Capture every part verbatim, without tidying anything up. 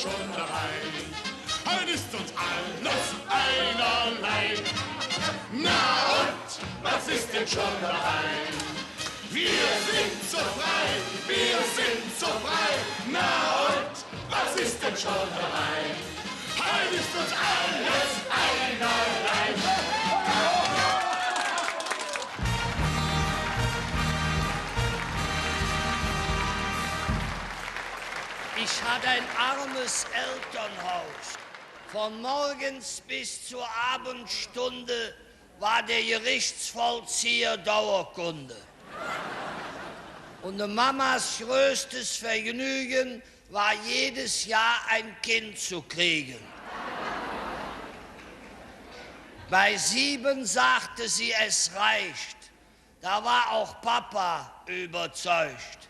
Schon dabei. Heut ist uns alles einerlei. Na und, was ist denn schon dabei? Wir sind so frei, wir sind so frei. Na und, was ist denn schon dabei? Heut ist uns alles einerlei. Ich hatte ein armes Elternhaus. Von morgens bis zur Abendstunde war der Gerichtsvollzieher Dauerkunde. Und de Mamas größtes Vergnügen war, jedes Jahr ein Kind zu kriegen. Bei sieben sagte sie: „Es reicht.“ Da war auch Papa überzeugt.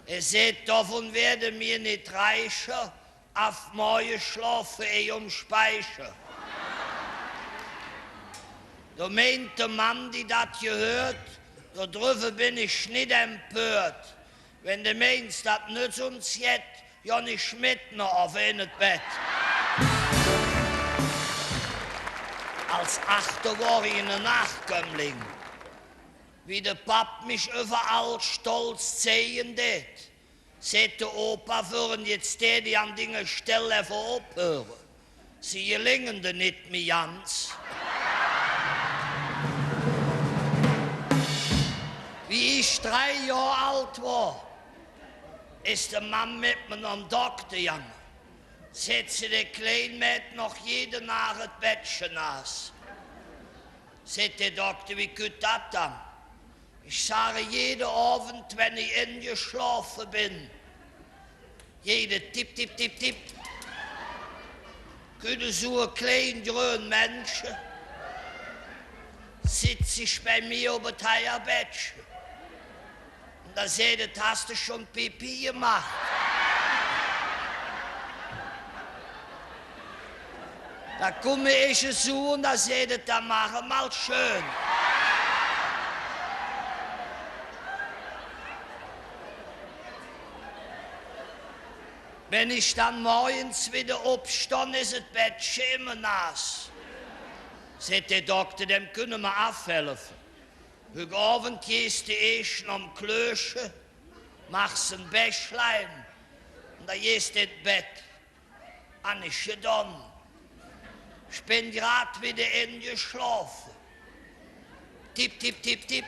Hä säht: „Dovun wääde mer nit reicher, av morge schlofe ich om Speicher.“ Do meint de Mamm, die dat gehööt: „Dodrüvver ben ich nit empört. Wann de meins, dat nötz uns jet, jo, nit met mer op ein Bett.“ Als Achte wor ich ene Nohkömmling, wie de Papp mich üvverall stolz zeige dät. Säht de Opa: „Wören jetz dä, die an dinger Stell evve ophöre. Sie gelinge der nit mih ganz.“ Wie ich drei Johr ald wor, es de Mamm met mer nohm Dokter gegange. Säht se: „Dä Klein mäht noch jede Naach et Bettche naaß.“ Säht der Dokter: „Wie kütt dat dann?“ Ich sage: „Jede Ovend, wann ich engeschlofe ben, jede tipp, tipp, tipp, tipp, kütt esu e klein grön Männche, setz sich bei mir op et Heiabettche.“ Un do säht et: „Hast du schon Pipi gemacht?“ Do kumme ich esu un do säht et: „Dann mach emol schön.“ Wann ich dann morgens widder opstonn, es et Bettche immer naaß. Säht der Dokter: „Däm künne mer avhelfe. Hügg Ovend geihs de eesch nohm Klöche, machs e Bächlein un dann geihs de en et Bett.“ Han ich gedon. Ich ben grad widder engeschlofe. Tipp, tipp, tipp, tipp.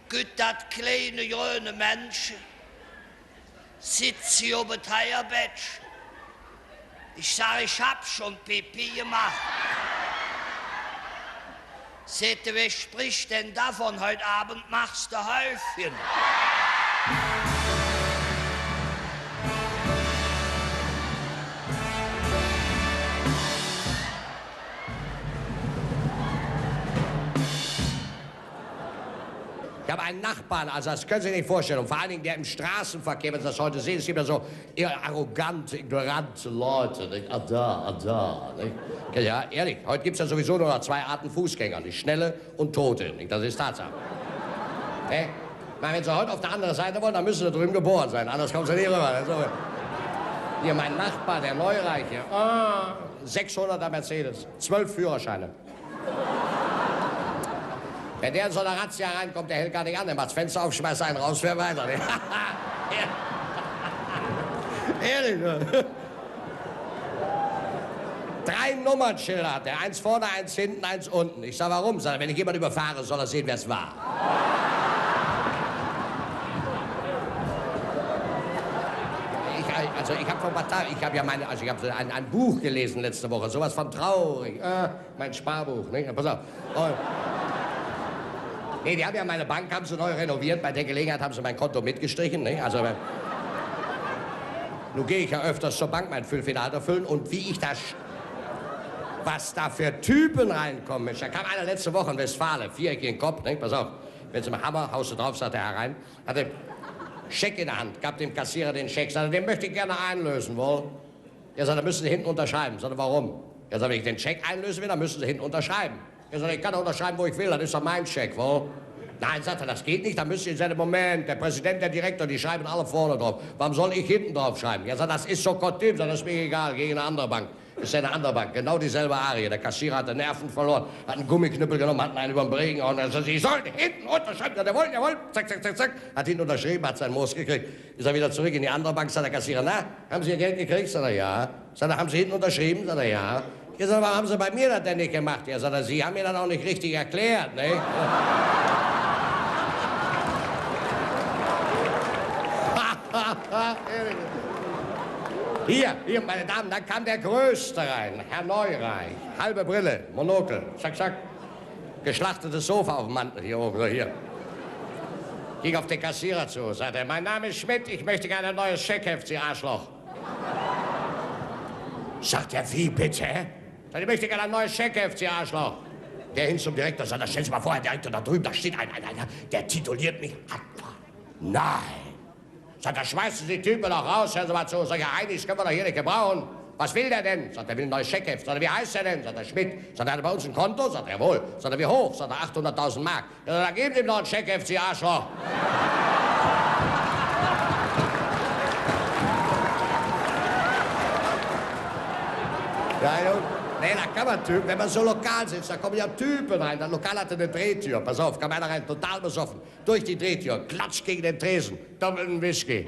Kütt dat kleine gröne Männche, setz sich op et Heiabettche. Ich sag: „Ich hab schon Pipi gemacht.“ Säht hä: „Wer spricht denn davon, heut Abend machst du Häufchen?“ Ich habe einen Nachbarn, also das können Sie sich nicht vorstellen. Und vor allen Dingen der im Straßenverkehr, wenn Sie das heute sehen, es gibt ja so arrogante, ignorante Leute, nicht? Ah, da, ah, da, nicht? Ja, ehrlich, heute gibt's ja sowieso nur noch zwei Arten Fußgänger, die Schnelle und Tote, nicht? Das ist Tatsache. Ne? Ich meine, wenn Sie heute auf der anderen Seite wollen, dann müssen Sie drüben geboren sein, anders kommen Sie nicht rüber. Also, hier mein Nachbar, der Neureiche, ah, sechshunderter Mercedes, zwölf Führerscheine. Wenn der in so eine Razzia reinkommt, der hält gar nicht an, der macht das Fenster auf, schmeißt einen raus, fährt weiter. Ehrlich, ne? Drei Nummernschilder hat er, eins vorne, eins hinten, eins unten. Ich sag: „Warum?“ Sagt er: „Wenn ich jemand überfahre, soll er sehen, wer es war.“ Ich, also ich hab vor ein paar Tagen, ich hab ja meine, also ich hab so ein, ein Buch gelesen letzte Woche, sowas von traurig. Äh, Mein Sparbuch, ne? Pass auf. Und, nee, die haben ja meine Bank, haben sie neu renoviert. Bei der Gelegenheit haben sie mein Konto mitgestrichen, ne? Also, äh, nun gehe ich ja öfters zur Bank, mein Füllfederhalter füllen. Und wie ich da sch-, was da für Typen reinkommen, Mensch. Da kam einer letzte Woche, ein Westfale, viereckigen Kopf, ne? Pass auf, mit so einem Hammer haust du drauf, sagt er herein. Hatte Scheck in der Hand, gab dem Kassierer den Scheck, sagte: „Den möchte ich gerne einlösen, woll?“ „Ja“, sagt er, „müssen Sie hinten unterschreiben.“ Sagt er: „Warum?“ „Ja“, sagt er, „wenn ich den Scheck einlösen will, dann müssen Sie hinten unterschreiben.“ „Ja“, sagt er, „ich kann doch unterschreiben, wo ich will, das ist doch mein Scheck, woll?“ Nein, sagt er, das geht nicht, da müssen Sie, sagt er, Moment, der Präsident, der Direktor, die schreiben alle vorne drauf. Warum soll ich hinten drauf schreiben? Ja, sagt er, das ist so Kostüm, sagt er, das ist mir egal, geh in eine andere Bank. Ist in eine andere Bank, genau dieselbe Arie. Der Kassierer hatte Nerven verloren, hat einen Gummiknüppel genommen, hat ihm einen über den Bregen gehauen. Er sagt, Sie sollen hinten unterschreiben, sagt er, jawohl, jawohl, zack, zack, zack, zack. Hat hinten unterschrieben, hat sein Moos gekriegt. Ist er wieder zurück in die andere Bank, sagt der Kassierer, na, haben Sie Ihr Geld gekriegt? Sagt er, ja. Sagt er, haben Sie hinten unterschrieben? Sagt er, ja. Ja, sagt er, warum haben Sie bei mir das denn nicht gemacht? Ja, sagt er, Sie haben mir das auch nicht richtig erklärt, ne? Hier, hier, meine Damen, da kam der Größte rein, Herr Neureich. Halbe Brille, Monokel, zack, zack. Geschlachtetes Sofa auf dem Mantel hier oben, so hier. Ging auf den Kassierer zu, sagt er, mein Name ist Schmidt, ich möchte gerne ein neues Scheckheft, Sie Arschloch. Sagt er, wie bitte? Sagt, ich möchte gerne ein neues Scheckheft, Sie Arschloch. Der hin zum Direktor, sagt, stellen Sie mal vor, Herr Direktor, da drüben, da steht ein, ein, ein, der tituliert mich Adler. Nein. Sagt er, schmeißen Sie die Typen doch raus, hören Sie mal zu, solche Heinis können wir doch hier nicht gebrauchen. Was will der denn? Sagt er, will ein neues Scheckheft. Sagt er, wie heißt er denn? Sagt er, Schmidt. Sagt er, hat er bei uns ein Konto? Sagt er, jawohl. Sagt er, wie hoch? Sagt er, achthunderttausend Mark. Ja, dann geben Sie ihm doch ein Scheckheft, Sie Arschloch. Ja, Jung. Nee, da kann man Typen, wenn man so im Lokal sitzt, da kommen ja Typen rein. Das Lokal hatte eine Drehtür. Pass auf, kam einer rein, total besoffen. Durch die Drehtür, klatsch gegen den Tresen, doppelten Whisky.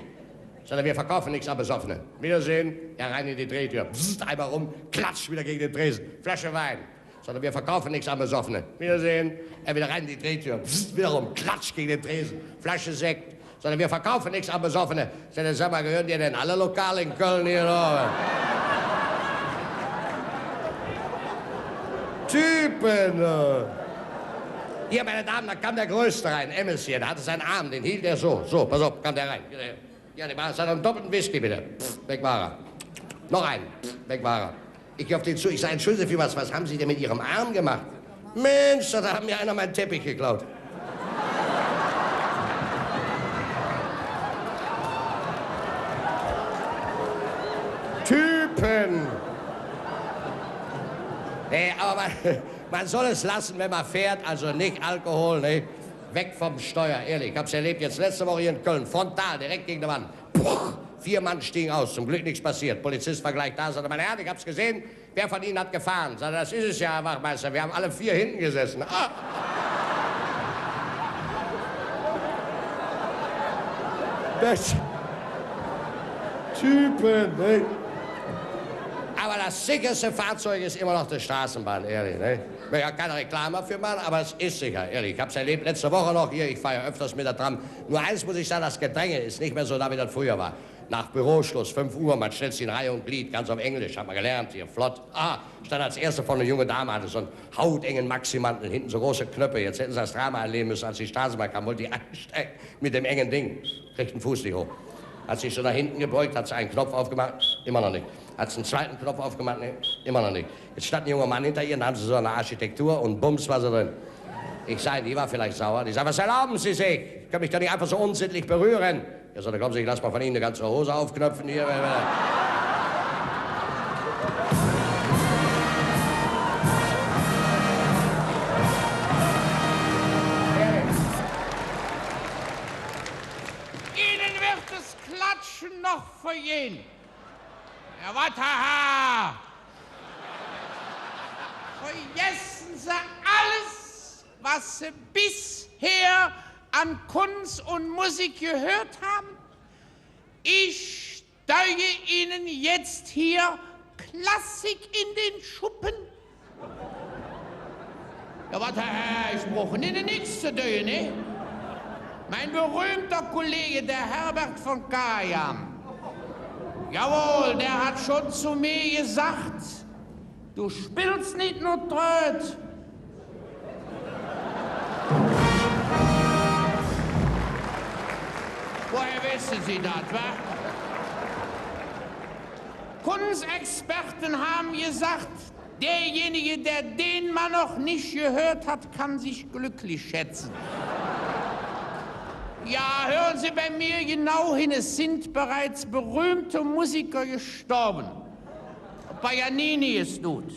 Sagt er, wir verkaufen nichts an Besoffene. Wiedersehen. Er rein in die Drehtür, bzzzt, einmal rum, klatsch wieder gegen den Tresen, Flasche Wein. Sagt er, wir verkaufen nichts an Besoffene. Wiedersehen. Er wieder rein in die Drehtür, bzzzt, wieder rum, klatsch gegen den Tresen, Flasche Sekt. Sagt er, wir verkaufen nichts an Besoffene. Sagt er, sag mal, gehören dir denn alle Lokale in Köln hier, oder? Typen, äh. Hier, meine Damen, da kam der Größte rein, Emmels hier, der hatte seinen Arm, den hielt er so, so, pass auf, kam der rein. Ja, der war, sagt, einen doppelten Whisky bitte. Pff, weg war er. Noch einen. Pff, weg war er. Ich geh auf den zu, ich sag, entschuldigen Sie vielmals, was haben Sie denn mit Ihrem Arm gemacht? Mensch, sagt er, da hat mir einer meinen Teppich geklaut. Typen! Nee, aber man, man soll es lassen, wenn man fährt, also nicht Alkohol, ne? Weg vom Steuer, ehrlich. Ich hab's erlebt jetzt letzte Woche hier in Köln, frontal, direkt gegen die Wand. Puch, vier Mann stiegen aus, zum Glück nichts passiert. Polizist war gleich da, sagte, meine Herren, ich hab's gesehen, wer von Ihnen hat gefahren? Sagte, das ist es ja, Herr Wachtmeister, wir haben alle vier hinten gesessen. Ah. Das Typen, ne? Aber das sicherste Fahrzeug ist immer noch die Straßenbahn, ehrlich, ne? Ich will ja keine Reklame dafür machen, aber es ist sicher, ehrlich. Ich hab's erlebt letzte Woche noch hier, ich fahre ja öfters mit der Tram. Nur eins muss ich sagen, das Gedränge ist nicht mehr so da, wie das früher war. Nach Büroschluss, fünf Uhr, man stellt sich in Reih und Glied, ganz auf Englisch, hat man gelernt, hier, flott. Ah, stand als Erste vorne eine junge Dame, hatte so einen hautengen Maxi-Mantel, hinten so große Knöpfe. Jetzt hätten Sie das Drama erleben müssen, als die Straßenbahn kam, wollte die einsteigen mit dem engen Ding. Kriegt den Fuß nicht hoch. Hat sich so nach hinten gebeugt, hat sie einen Knopf aufgemacht, immer noch nicht. Hat sie einen zweiten Knopf aufgemacht, nee, immer noch nicht. Jetzt stand ein junger Mann hinter ihr, dann haben sie so eine Architektur und bums war sie drin. Ich sag, die war vielleicht sauer. Die sagt, was erlauben Sie sich? Sie können mich doch nicht einfach so unsittlich berühren. Ja, sagt er, glauben Sie, ich lass mal von Ihnen eine ganze Hose aufknöpfen hier? Ihnen wird das Klatschen noch vergehen. Herr Wattaha! Vergessen Sie alles, was Sie bisher an Kunst und Musik gehört haben. Ich steige Ihnen jetzt hier Klassik in den Schuppen. Ja, wat, Herr, ich bruch Ihnen nix ze dun, ne? Mein berühmter Kollege, der Herbert von Karajan. Jawohl, der hat schon zu mir gesagt, du spielst nicht nur Trööt. Woher wissen Sie das, wa? Kunstexperten haben gesagt, derjenige, der den Mann noch nicht gehört hat, kann sich glücklich schätzen. Ja, hören Sie bei mir genau hin, es sind bereits berühmte Musiker gestorben. Paganini ist tot.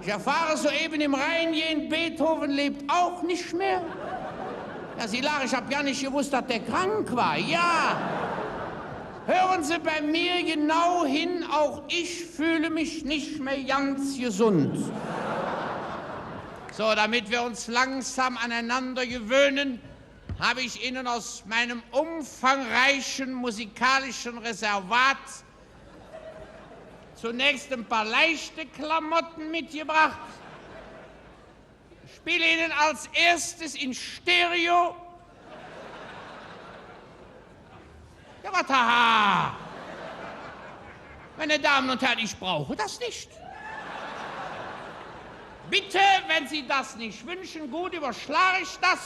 Ich erfahre soeben im Reingehen, Beethoven lebt auch nicht mehr. Ja, Sie lachen, ich hab gar nicht gewusst, dass der krank war. Ja. Hören Sie bei mir genau hin, auch ich fühle mich nicht mehr ganz gesund. So, damit wir uns langsam aneinander gewöhnen, habe ich Ihnen aus meinem umfangreichen musikalischen Reservat zunächst ein paar leichte Klamotten mitgebracht. Spiele Ihnen als erstes in Stereo. Ja, wat, haha. Meine Damen und Herren, ich brauche das nicht. Bitte, wenn Sie das nicht wünschen, gut, überschlage ich das.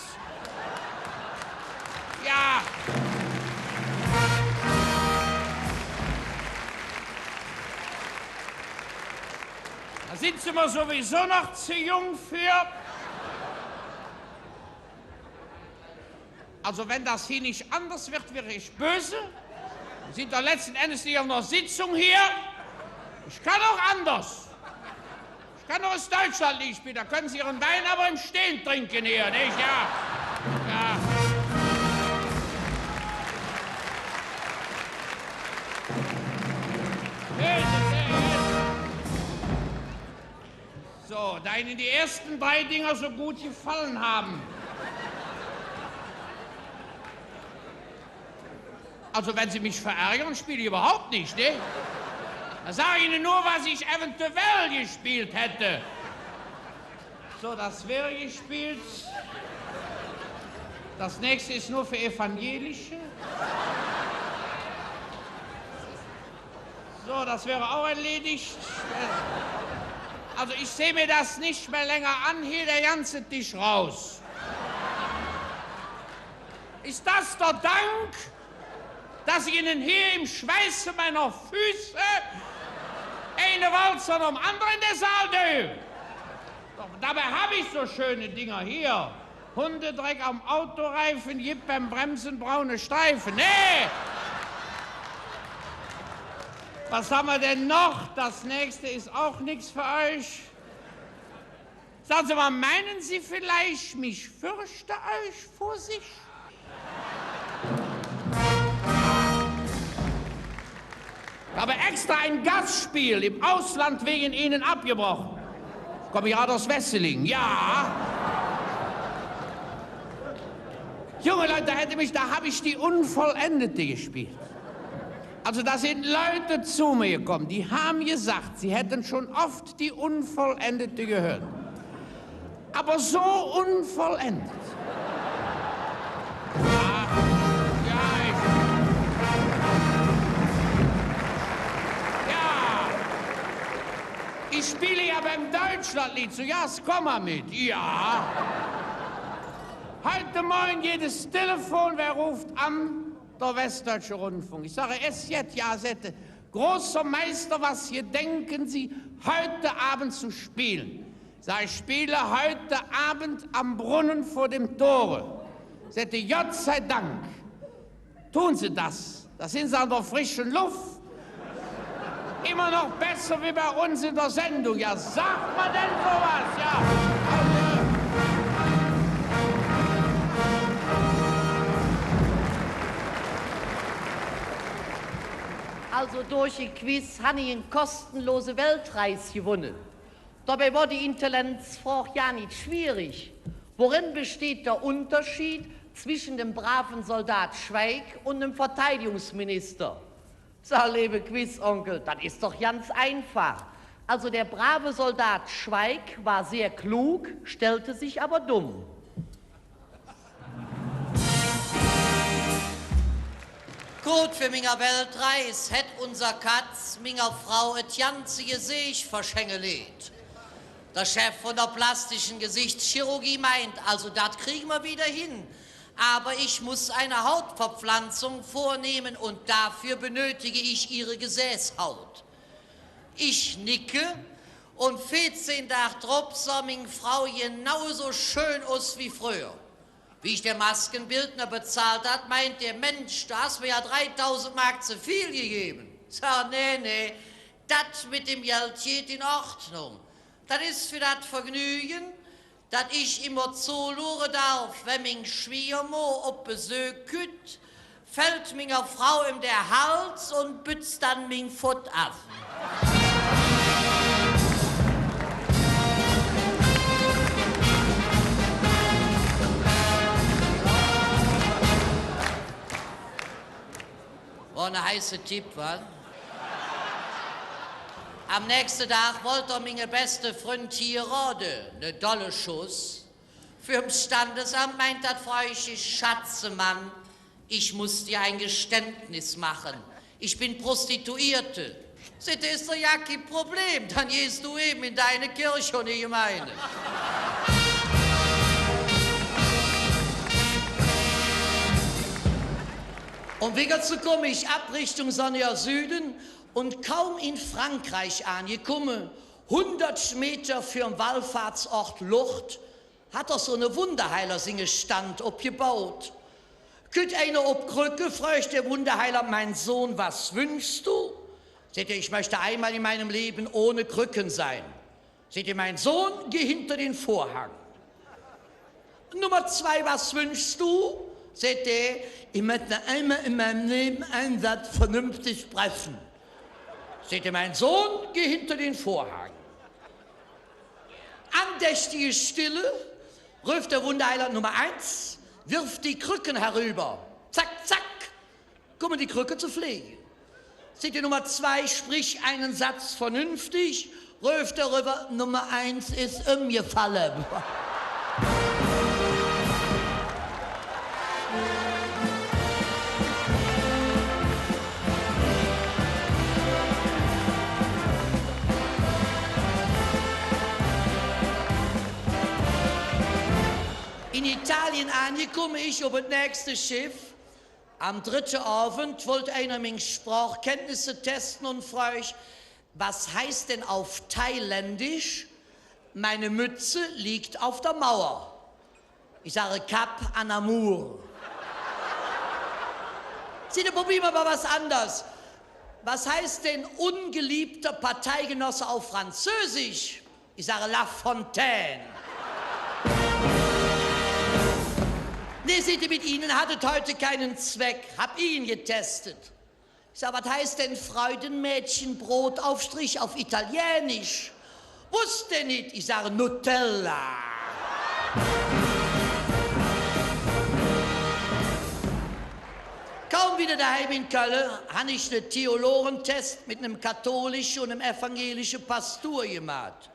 Ja. Da sind Sie mir sowieso noch zu jung für. Also, wenn das hier nicht anders wird, werde ich böse. Wir sind doch letzten Endes nicht auf einer Sitzung hier. Ich kann auch anders. Ich kann auch das Deutschlandlied spielen. Da können Sie Ihren Wein aber im Stehen trinken hier, nicht? Ja. Ja. Böse, böse. So, da Ihnen die ersten drei Dinger so gut gefallen haben. Also, wenn Sie mich verärgern, spiele ich überhaupt nicht, ne? Da sage ich Ihnen nur, was ich eventuell gespielt hätte. So, das wäre gespielt. Das nächste ist nur für Evangelische. So, das wäre auch erledigt. Also, ich sehe mir das nicht mehr länger an. Hier der ganze Tisch raus. Ist das der Dank, dass ich Ihnen hier im Schweiße meiner Füße eine Walzer nom andere in der Saal dö? Doch dabei hab ich so schöne Dinger hier. Hundedreck am Autoreifen, gibt beim Bremsen braune Streifen. Nee! Was haben wir denn noch? Das nächste ist auch nichts für euch. Sagen Sie mal, meinen Sie vielleicht, mich fürchte euch vor sich? Ich habe extra ein Gastspiel im Ausland wegen Ihnen abgebrochen. Ich komme gerade aus Wesseling, ja. Junge Leute, da hätte mich, da habe ich die Unvollendete gespielt. Also, da sind Leute zu mir gekommen, die haben gesagt, sie hätten schon oft die Unvollendete gehört. Aber so unvollendet. Ja, ja, ich, ja. Ich spiele ja beim Deutschlandlied so, ja, es komm mal mit, ja. Heute Morgen geht das Telefon, wer ruft an? Der Westdeutsche Rundfunk. Ich sage, es jet, ja, säht hä, großer Meister, was gedenken Sie heute Abend zu spielen? Sag ich, spiele heute Abend Am Brunnen vor dem Tore. Säht hä, Gott sei Dank, tun Sie das. Da sind Sie an der frischen Luft. Immer noch besser wie bei uns in der Sendung. Ja, sagt man denn sowas? Ja. Also durch e Quiz han ich en kostenlose Weltreis gewonne. Dobei wor die Intelligenzfrog jo nit schwierig. Worin besteht der Unterschied zwischen dem braven Soldat Schweik und dem Verteidigungsminister? Sag, leeve Quizonkel, dat es doch ganz einfach. Also, der brave Soldat Schweik war sehr klug, stellte sich aber dumm. Koot vör minger Weltreis hät unser Katz minger Frau et ganze Geseech verschängeleet. Der Chef von der plastischen Gesichtschirurgie meint, also, dat kriege mer widder hin. Aber ich muss eine Hautverpflanzung vornehmen und dafür benötige ich Ihre Gesäßhaut. Ich nicke und veezehn Dag drop sah ming Frau genauso schön us wie fröher. Wie ich der Maskenbildner bezahlt hat, meint der: „Mensch, du hast mir ja dreitausend Mark zu viel gegeben.“ Sag: „Nee, nee, dat mit dem Geld geht in Ordnung. Dat is für dat Vergnügen, Dat ich immer zoluure darf, wann ming Schwiegermo op Besök kütt, fällt minger Frau öm der Hals un bütz dann ming Fott av. Wor ne heiße Tipp, wa? Am nächste Dag wollt er minge beste Fründ hierode, ne dolle Schuss. Vürm Standesamt meint dat Fräuche: „Schatzemann, ich muss dir ein Geständnis machen. Ich bin Prostituierte.“ Säht hä: „Es doch jo kei Problem, dann gehst du eben in deine Kirche und ich in meine.“ Öm wigger ze kumme, ich av Richtung sonnige Süde un kaum in Frankreich aangekumme, hundert Meter vürm Wallfahrtsort Lourdes, hät doch su ene Wunderheiler singe Stand opgebaut. Kütt einer op Kröcke, frög der Wunderheiler: „Mein Sohn, was wünschst du?“ Säht hä: „Ich möchte einmal in meinem Leben ohne Krücken sein.“ Säht hä: „Mein Sohn, geh hinter den Vorhang.“ Nummer zwei: „Was wünschst du?“ Säht hä: „Ich möchte einmal in meinem Leben einen Satz vernünftig sprechen.“ Säht hä: „Mein Sohn, geh hinter den Vorhang.“ Andächtige Stille, röf der Wunderheiler: „Nummer eins, wirf die Krücken herüber.“ Zack, zack, kumme die Kröcke ze fleege. Säht hä: „Nummer zwei, sprich einen Satz vernünftig.“ Röf der rüvver: „Nummer eins ist umgefallen.“ In Italien aangekumme, ich op et nächste Scheff. Am drette Ovend wollt einer ming Sprochkenntnisse teste un frög: „Was heißt denn auf Thailändisch: Meine Mütze liegt auf der Mauer?“ Ich sage: „Kap Anamur.“ Säht hä: „Probiere mer mal was anders. Was heißt denn ungeliebter Parteigenosse auf Französisch?“ Ich sage: „La Fontaine.“ „Nee“, säht hä, „mit Ihnen hat es heute keinen Zweck.“ Hab ihn getestet. Ich sag: „Wat heißt denn Freudenmädchenbrotaufstrich auf Italienisch?“ Wosst hä nit. Ich sage: „Nutella.“ Kaum widder doheim en Kölle, han ich ne Theologentest met nem katholische un nem evangelische Pastur gemaht.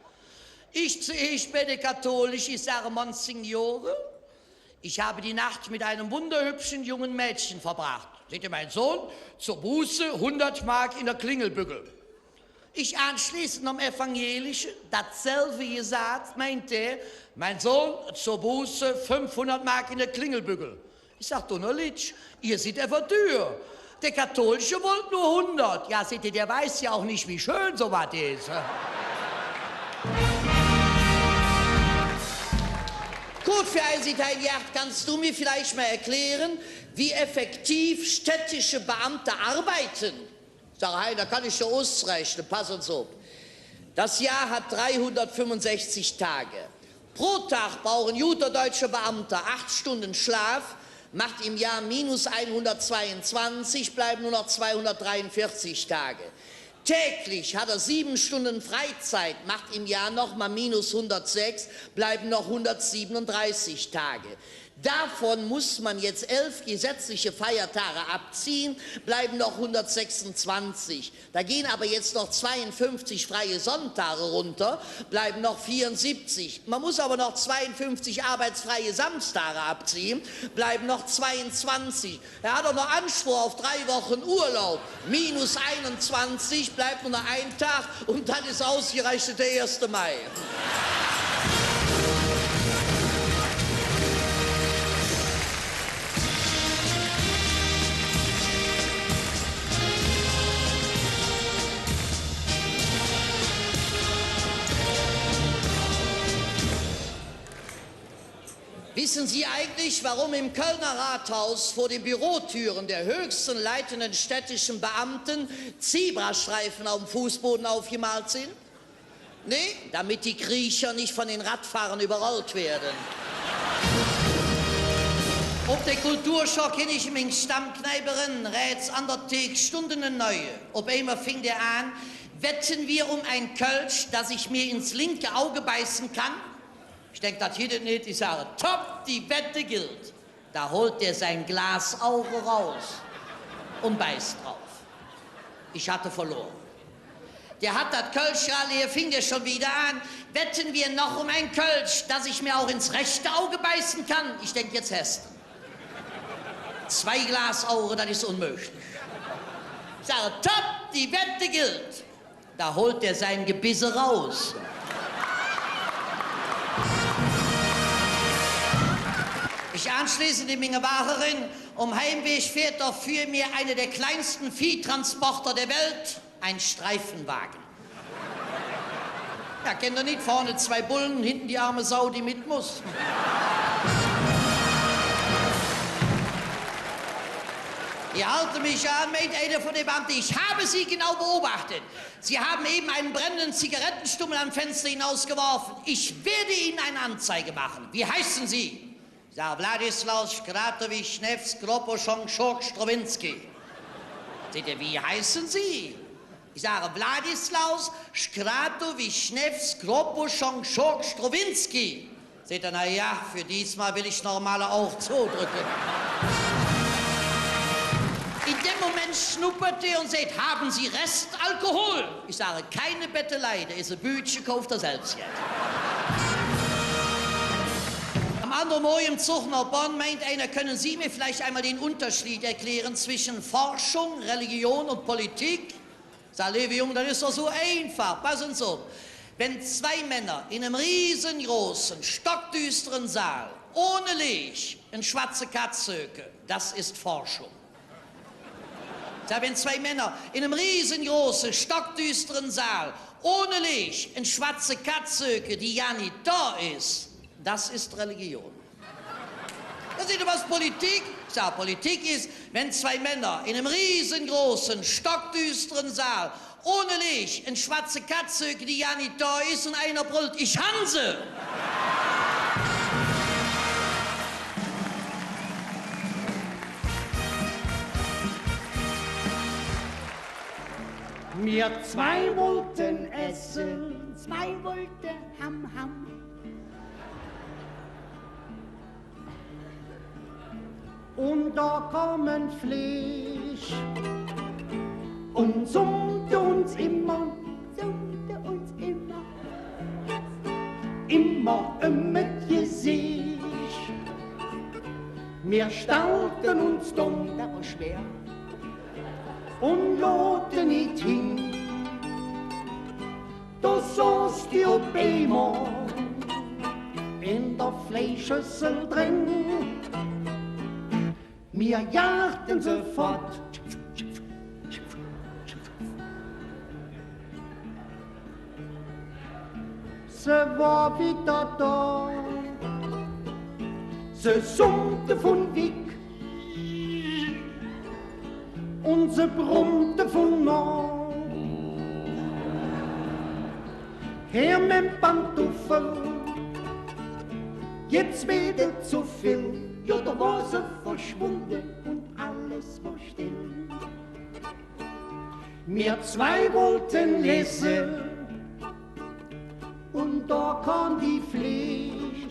Ich zoeesch bei de katholische, ich sage: „Monsignore, ich habe die Nacht mit einem wunderhübschen jungen Mädchen verbracht.“ Säht hä: „Mein Sohn, zur Buße hundert Mark in der Klingelbüggel.“ Ich aanschleeßend nohm evangelische, datselve gesaht, meint hä: „Mein Sohn, zur Buße fünfhundert Mark in der Klingelbüggel.“ Ich sag: „Dunnerlittchen, Ehr sid ävver düür. Der Katholische wollt nur hundert.“ „Ja“, säht hä, „der weiß ja auch nicht, wie schön so wat is.“ Kurt, för eins, Hein Gerhardt, kannst du mir vielleicht mal erklären, wie effektiv städtische Beamte arbeiten? Sag: „Hein, dat kann ich dir usrechne, pass ens op. Das Jahr hat dreihundertfünfundsechzig Tage. Pro Tag braucht en guter deutscher Beamter acht Stunden Schlaf, macht im Jahr minus einhundertzweiundzwanzig, bleiben nur noch zweihundertdreiundvierzig Tage. Täglich hat er sieben Stunden Freizeit, macht im Jahr noch mal minus hundertsechs, bleiben noch hundertsiebenunddreißig Tage. Davon muss man jetzt elf gesetzliche Feiertage abziehen, bleiben noch hundertsechsundzwanzig. Da gehen aber jetzt noch zweiundfünfzig freie Sonntage runter, bleiben noch vierundsiebzig. Man muss aber noch zweiundfünfzig arbeitsfreie Samstage abziehen, bleiben noch zweiundzwanzig. Er hat doch noch Anspruch auf drei Wochen Urlaub. Minus einundzwanzig, bleibt nur noch ein Tag und dann ist ausgerechnet der erste Mai.“ Wissen Sie eigentlich, warum im Kölner Rathaus vor den Bürotüren der höchsten leitenden städtischen Beamten Zebrastreifen auf dem Fußboden aufgemalt sind? Nee, damit die Kriecher nicht von den Radfahrern überrollt werden. Op der Kulturschock hin ich en ming Stammkneip eren, rähts an der Thek stundt ene Neue. Op eimol fing dä aan: „Wetten wir um ein Kölsch, dass ich mir ins linke Auge beißen kann?“ Ich denk, dat gitt et nit. Ich sage: „Top, die Wette gilt.“ Da holt dä sei Glasauge erus un beiß drop. Ich hatt verlore. Dä hatt dat Kölsch all leer, fing dä schon widder aan: „Wetten wir noch um ein Kölsch, dass ich mir auch ins rechte Auge beißen kann?“ Ich denk, jetz häs de en. Zwei Glasauge, dat es unmöglich. Ich sage: „Top, die Wette gilt.“ Da holt dä sei Gebiss erus. Ich anschließend en minge Wage eren. Om Heimweg fährt doch för mir einer der kleinsten Viehtransporter der Welt, ein Streifenwagen. Jo, kennt ehr nit? Vorne zwei Bullen, hinten die arme Sau, die mit muss. Die halde mich aan, meint einer vun de Beamte: „Ich habe Sie genau beobachtet. Sie haben eben einen brennenden Zigarettenstummel am Fenster hinausgeworfen. Ich werde Ihnen eine Anzeige machen. Wie heißen Sie?“ Ich sage: „Wladislaus Schkratowitsch Newskroposchon Schurk Strowinski.“ Säht hä: „Wie heißen Sie?“ Ich sage: „Wladislaus Schkratowitsch Newskroposchon Schurk Strowinski.“ Säht hä: „Na ja, für diesmal will ich noch mal ein Auge zudrücken.“ In dem Moment schnuppert hä un säht: „Haben Sie Restalkohol?“ Ich sage: „Keine Bettelei, do es e Büdche, kauft Ehr selvs jet.“ Am andere Morge em Zog noh Bonn meint einer: „Können Sie mir vielleicht einmal den Unterschied erklären zwischen Forschung, Religion und Politik?“ Sag: „Leeve Jung, dat es doch su einfach. Pass ens op. Wenn zwei Männer in einem riesengroßen, stockdüsteren Saal ohne Leech en schwatze Katz söke, das ist Forschung.“ Sag: „Wenn zwei Männer in einem riesengroßen, stockdüsteren Saal ohne Leech en schwatze Katz söke, die ja nit do es, das ist Religion.“ Do säht hä: „Was Politik?“ Ich sag: „Politik ist, wenn zwei Männer in einem riesengroßen, stockdüsteren Saal ohne Leech en schwatze Katz söke, die ja nit do es, und einer brüllt: ‚Ich han se!‘“ Mir zwei wollte esse, zwei wollte ham, ham. Un do kom e Fleeg un summte uns immer, summte uns immer, immer öm et Geseech. Mir stellten uns dumm, dat wor schwer, un loten nit hin. Do soß die op eimol en der Fleischschössel dren. Mir jagten se fott. Se wor widder do. Se summte vun wick. Un se brummte vun noh. Her mem Pantuffel, jetz weed et zo vill. Jo, do wor se verschwunde un alles wor still. Mir zwei wollte lese, un do kom die Fleeg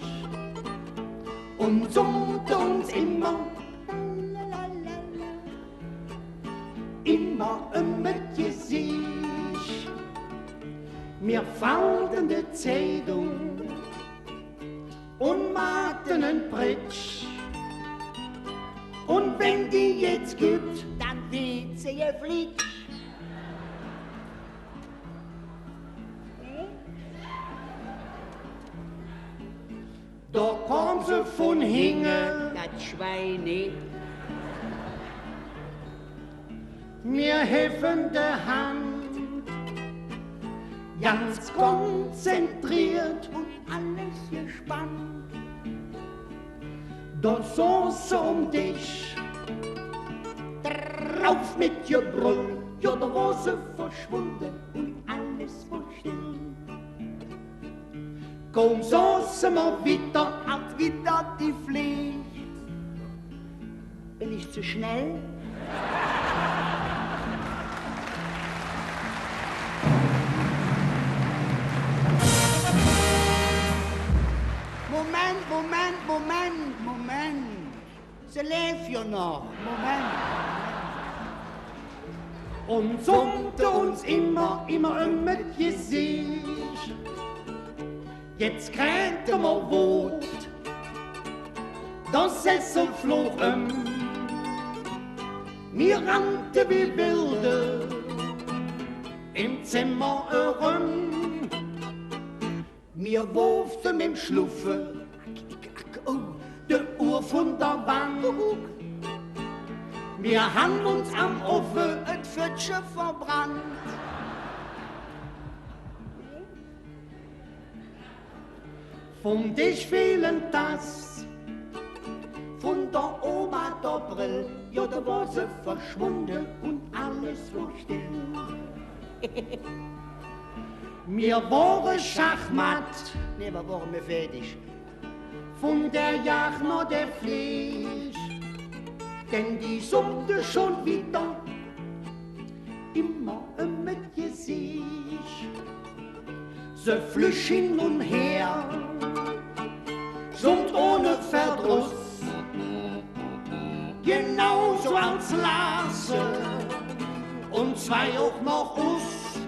un summte uns immer, immer öm et Geseech. Mir fallten de Zeidung un maakten en Pritsch. Un wenn die jetz kütt, dann weed se geflitsch. Do kom se vun hinge. Dat Schwein, ne? Mir hevven de Hand, ganz konzentriert un alles gespannt. Do soß se om Desch, drop met Gebröll, jo, do wor se verschwunde un alles wor still. Drum soße mer widder, ald widder die Fleeg. Bin ich zu schnell? Moment, Moment, Moment, Moment. Se läv jo noch. Moment. Un summte uns immer, immer öm et Geseech. Jetz kräte mer Wod, der Sessel flog öm. Mir rannte wie Wilde em Zemmer eröm. Mir woorfe mem Schluffe, oh, de Uhr vun der Wand. Mir han uns am Ovve et Föttche verbrannt. Vum Desch feel en Tass, vun der Oma der Brill, jo, do wor se verschwunde un alles wor still. Mir wore schachmatt, nä, mer wore fäädig, vun der Jag noh der Fleeg, denn die summte schon widder immer öm et Geseech. Se flüg hin un her, summp ohne Verdross, genau su als Lasse, un zwei och noch us.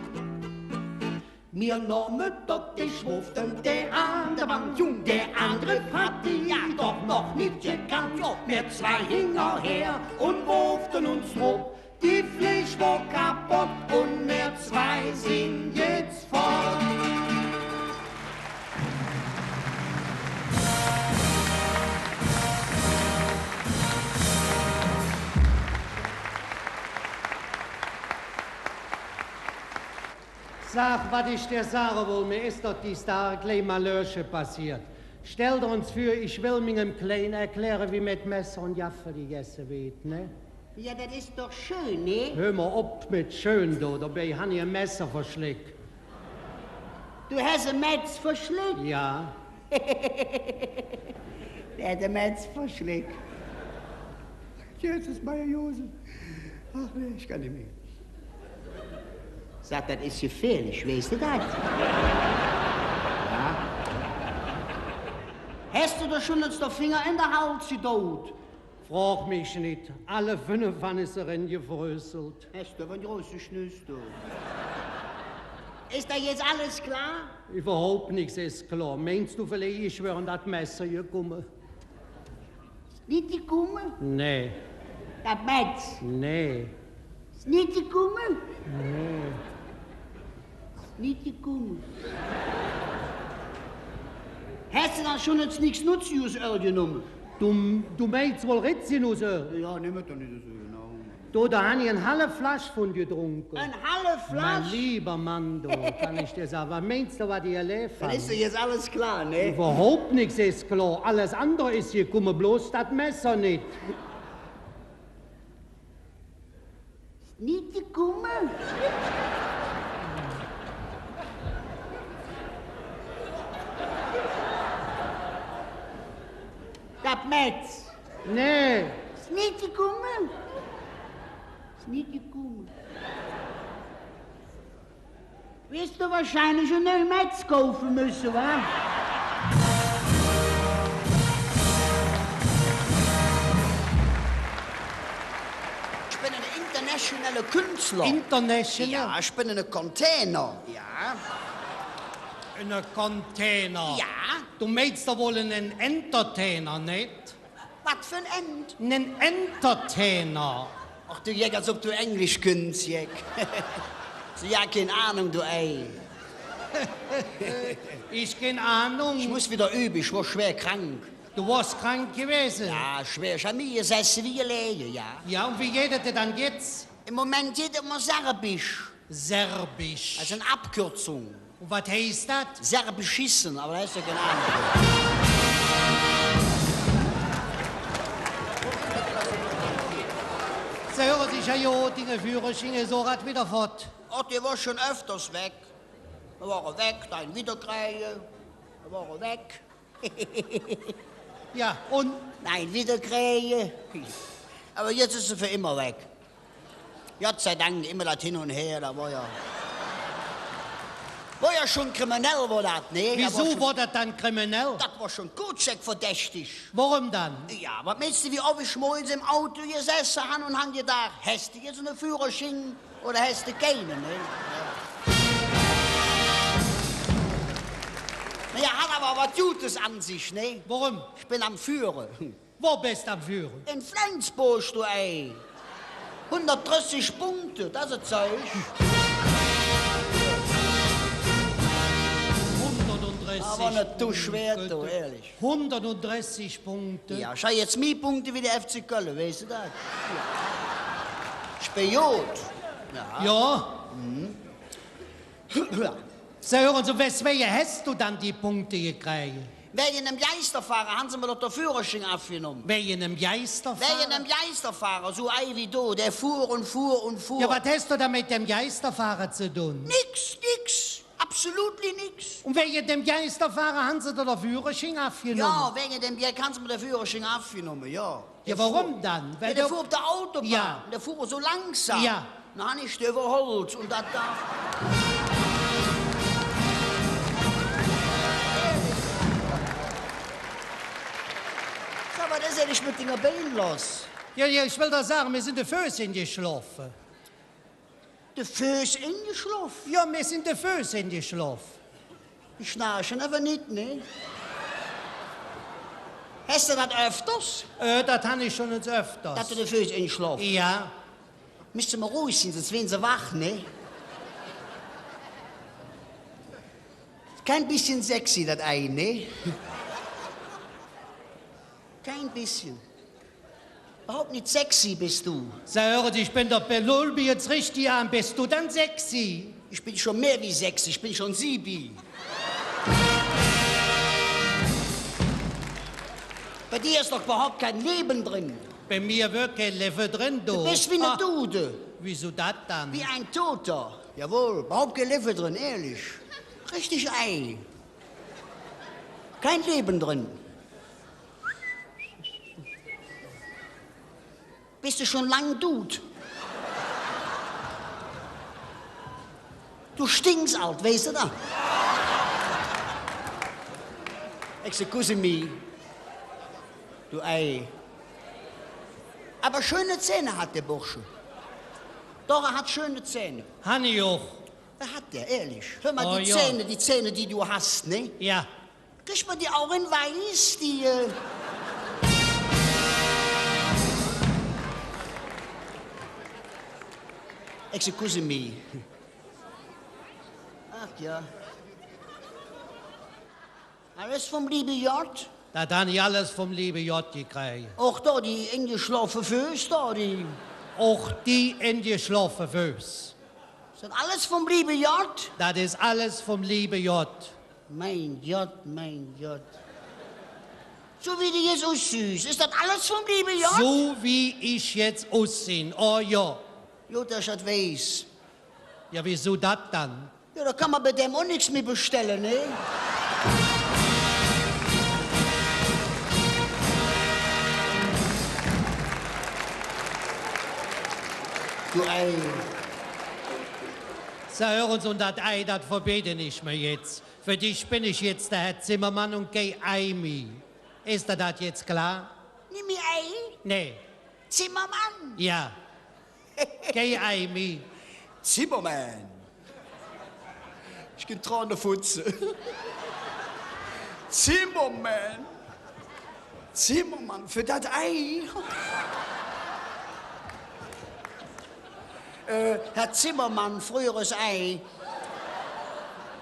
Mir nohme der Desch, woorfe dä an de Wand, Jung, dä andere hatt die jo doch noch nit gekannt. Jo, mir zwei hingerher un woorfe uns drop. Die Fleeg wor kapodd un mir zwei sin jetz fott. Sag, wat ich dir sage wollt, mir es doch dis Dag e klei Malörche passeet. Stell der ens vür, ich well mingem Klein erkläre, wie mer et Messer un Gaffel gegesse weed, ne? Jo, dat es doch schön, ne? Hür mer op met schön, do. Dobei han ich e Messer verschleck. Do häs e Metz verschleck? Jo. Dä hät e Metz verschleck. Jesus, Maria, Josef. Ach nä, ich kann nit mih. Sag, dat es gefährlich, weiß de dat? Jo. Häs do der schon ens der Finger en der Hals gedon? Frog mich nit. Alle fünf han ich se erengefrößelt. Häs do ävver en große Schnüss, do. Es do jetz alles klor? Üvverhaup nix es klor. Meins do villeich, ich wör an dat Messer gekumme? Es nit gekumme? Nä. Dat Metz? Nä. Es nit gekumme? Nä. Es nit gekumme. Häs do dann schon ens nix Notz us Öl genomme? Do, do meins wall Rizinusöl? Jo, nemm et doch nit esu genau. Do, do han ich en halv Fläsch vun gedrunke. En halv Fläsch? Mein lieber Mann, do, kann ich dir sage, wat meins do, wat ich erläv han? Dann es doch jetz alles klor, ne? Üvverhaup nix es klor. Alles andere es gekumme, bloß dat Messer nit. Es nit gekumme? Dat Metz? Nä. Es nit gekumme? Es nit gekumme. Wees do wahrscheinlich en neu Metz kaufe müsse, wa? Ich ben ene internationale Künstler. International? Jo, ich ben ene Container. Jo. Ene Container? Jo. Do meins doch wall ene Entertainer, nit? Wat för en Ent? Ene Entertainer. Ach, do Jeck, als ob do Englisch künnts, Jeck. Su, jo, kein Ahnung, do Ei. Ich kein Ahnung. Ich muss widder übe, ich wor schwer krank. Do wors krank gewäse? Jo, schwer. Ich han mih gesesse wie geläge, jo. Jo, un wie geiht et dir dann jetz? Em Moment geiht et mer serbisch. Serbisch. Dat es en Abkürzung. Un wat heiß dat? Serbisch schisse, ävver do häs jo kein Ahnung. Se hüre sich jo, dinge Führersching es och grad widder fott. Och, dä wor schon öfters weg. Dä wor weg, dann widder kräge. Wor weg. Jo, un? Nä, widder kräge. Ävver jetz es se för immer weg. Godd sei Dank, immer dat Hin un Her, dat wor jo, wor jo schon kriminell, wor dat, ne? Wiesu wor dat dann kriminell? Dat wor schon Kojak-verdächtig. Woröm dann? Jo, wat meins de, wie off ich morgens em Auto gesesse han un han gedaach, häs de jetz ene Führersching oder häs de keine, ne? Nä, jo, hät ävver wat Godes an sich, ne? Woröm? Ich ben am Führe. Wo bes de am Führe? En Flensburg, do Ei. Hundertdressig Punkte, dat es e Zeug. Hundertdressig Punkte. Ävver nit zo schwer, do, ehrlich. Hundertdressig Punkte. Jo, ich han jetz mih Punkte wie der F C Kölle, weiß de dat? Jo. Spion. Jo. Jo. Sag, hür ens, wes-, weswäge häs do dann die Punkte gekräge? Wäge dem Geisterfahrer han se mer doch der Führersching avgenomme. Wäge dem Geisterfahrer? Wäge dem Geisterfahrer, su e Ei wie do, dä fuhr un fuhr un fuhr. Jo, wat häs do dann met dem Geisterfahrer ze dun? Nix, nix. Absolutely nix. Un wäge dem Geisterfahrer han se der der Führersching avgenomme? Jo, wäge dem Geck han se mer der Führersching avgenomme, jo. Jo, woröm dann? Jo, weil dä fuhr op der Autobahn, jo, dä fuhr su langsam. Jo. Dann han ich dä üvverhollt un dat darf. Sag ens, wat es eigentlich met dinge Bein loss? Jo, jo, ich well der sage, mir sin de Föß engeschlofe. De Föß engeschlofe? Jo, mir sin de Föß engeschlofe. Die schnarche ävver nit, ne? Häs de dat öfters? Äh, dat han ich schon ens öfters. Dat der de Föß engeschlofe? Jo. Müsse mer ruhig sin, söns weede se wach, ne? Kein bisschen sexy, dat Ei, ne? Kein bisschen. Üvverhaup nit sexy bes do. Sag, hür ens, ich ben doch, luur mich jetz richtig aan. Bes do dann sexy? Ich ben schon mih wie sexy, ich ben schon siebe. Bei dir es doch üvverhaup kei Levve dren. Bei mir wör kei Levve dren, do. Do bes wie en Dude. Ah, wiesu dat dann? Wie en Doder. Jawoll, üvverhaup kei Levve dren, ehrlich. Richtig Ei. Kei Levve dren. Bes de schon lang dud? Do stinks ald, weiß de dat? Excuse me. Do Ei. Ävver schön Zäng hät dä Bursche. Doch, hä hät schön Zäng. Han ich och. Hät hä, ehrlich. Hür ens, die Zäng, die Zäng, die do häs, ne? Jo. Kriss mer die och en Weiß, die, äh, excuse me. Ach jo. Alles vum leeve Godd? Dat han ich alles vum leeve Godd gekräge. Och do die engeschlofe Föß, do die. Och die engeschlofe Föß. Es dat alles vum leeve Godd? Dat es alles vum leeve Godd. Mein Godd, mein Godd. Su wie de jetz ussühs, es dat alles vum leeve Godd? Su wie ich jetz ussinn, oh jo. God, dat ich dat weiß. Jo, wiesu dat dann? Jo, do kann mer bei däm och nix mih bestelle, ne? Do Ei. Sag, hür ens, un dat Ei, dat verbeede ich mer jetz. För dich ben ich jetz der Här Zimmermann un kei Ei mih. Es dir dat jetz klor? Nimmih Ei? Nä. Zimmermann? Jo. Kei Ei mih. Zimmermann. Ich künnt Trone futze. Zimmermann. Zimmermann, för dat Ei. Äh, Här Zimmermann, fröheres Ei.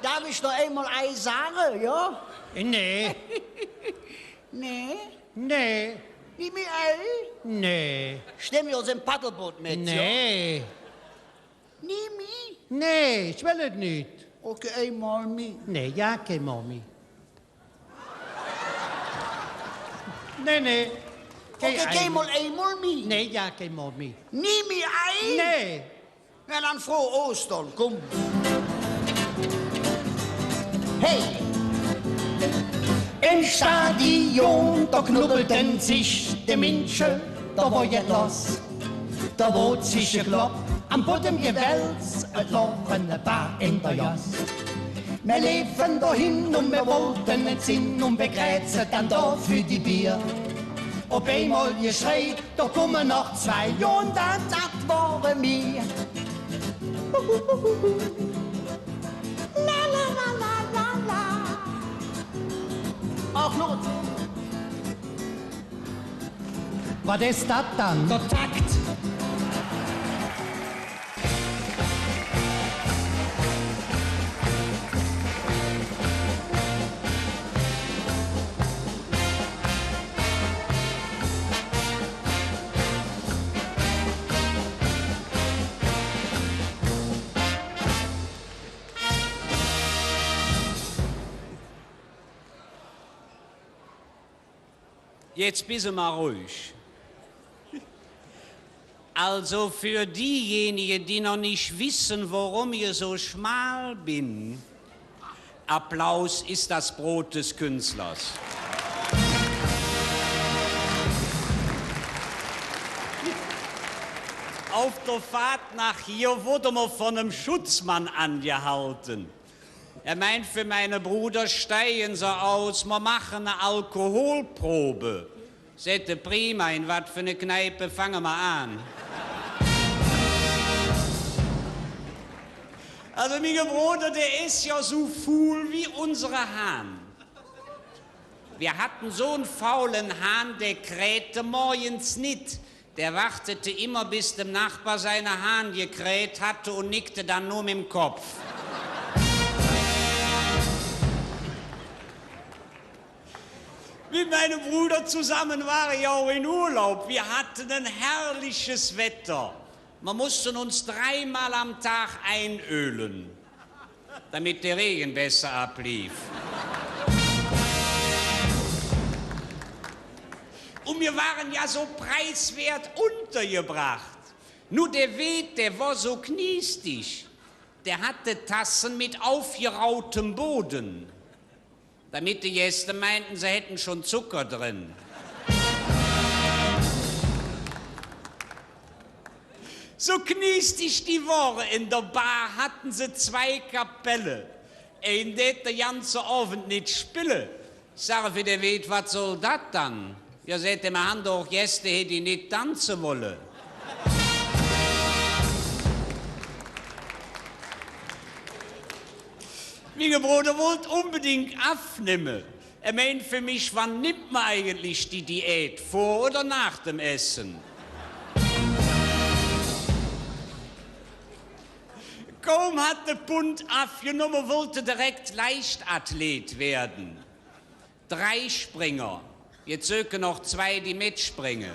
Darf ich noch eimol Ei sage, jo? Nä. Nä? Nä. Nimmih Ei? Nä. Stemmp, jo, sin Paddelboot met, jo? Nä. Nimmih? Nä, ich well et nit. Okay, eimol mih. Nä, jo, keinmol mih. Nä, nä. Okay, keinmol, eimol mih. Nä, jo, keinmol mih. Nimmih Ei? Nä. Na dann frohe Ostern, kumm. Hey! Em Stadion, do knubbelten sich de Minsche, do wor jet loss. Do woodt sich geklopp, am Boddem gewälz, et logen e paar en der Gass. Mer leefen dohin un mer wollten et sinn un bekräze dann do för die Bier. Op eimol Geschrei, do kumme noch zwei, jo, un dann, dat wore mir. La, la, la. Ach, los. Wat es dat dann? Der Takt. Jetzt bist du mal ruhig. Also für diejenigen, die noch nicht wissen, warum ich so schmal bin, Applaus ist das Brot des Künstlers. Auf der Fahrt nach hier wurde mir von einem Schutzmann angehalten. Er meint, für meine Bruder steigen se aus, mer machen eine Alkoholprobe. Säht hä: „Prima, in wat för ene Kneipe fange mer aan?“ Also, minge Broder, dä es jo su fuul wie unsere Hahn. Wir hatten so einen faulen Hahn, der krähte morgens nicht. Der wartete immer, bis dem Nachbar seine Hahn gekräht hatte und nickte dann nur mit dem Kopf. Mit meinem Bruder zusammen war ich auch in Urlaub. Wir hatten ein herrliches Wetter. Wir mussten uns dreimal am Tag einölen, damit der Regen besser ablief. Und wir waren ja so preiswert untergebracht. Nur der Wirt, der war so kniestig, der hatte Tassen mit aufgerautem Boden, damit die Gäste meinten, sie hätten schon Zucker drin. So kniestig die wore, in der Bar hatten se zwei Kapelle. Ein dät der ganze Ovend nit spille. Ich sage för der Wirt: „Wat soll dat dann?“ „Jo“, säht hä, „mer han doch Gäste hee, die nit danze wolle.“ Minge Broder wollt unbedingt avnemme. Hä meint för mich: „Wann nimmt mer eigentlich die Diät? Vor oder nach dem Essen?“ Kaum hatt hä e Pund avgenomme, wollt hä direkt Leichtathlet werden. Dreispringer. Jetz söke noch zwei, die metspringe.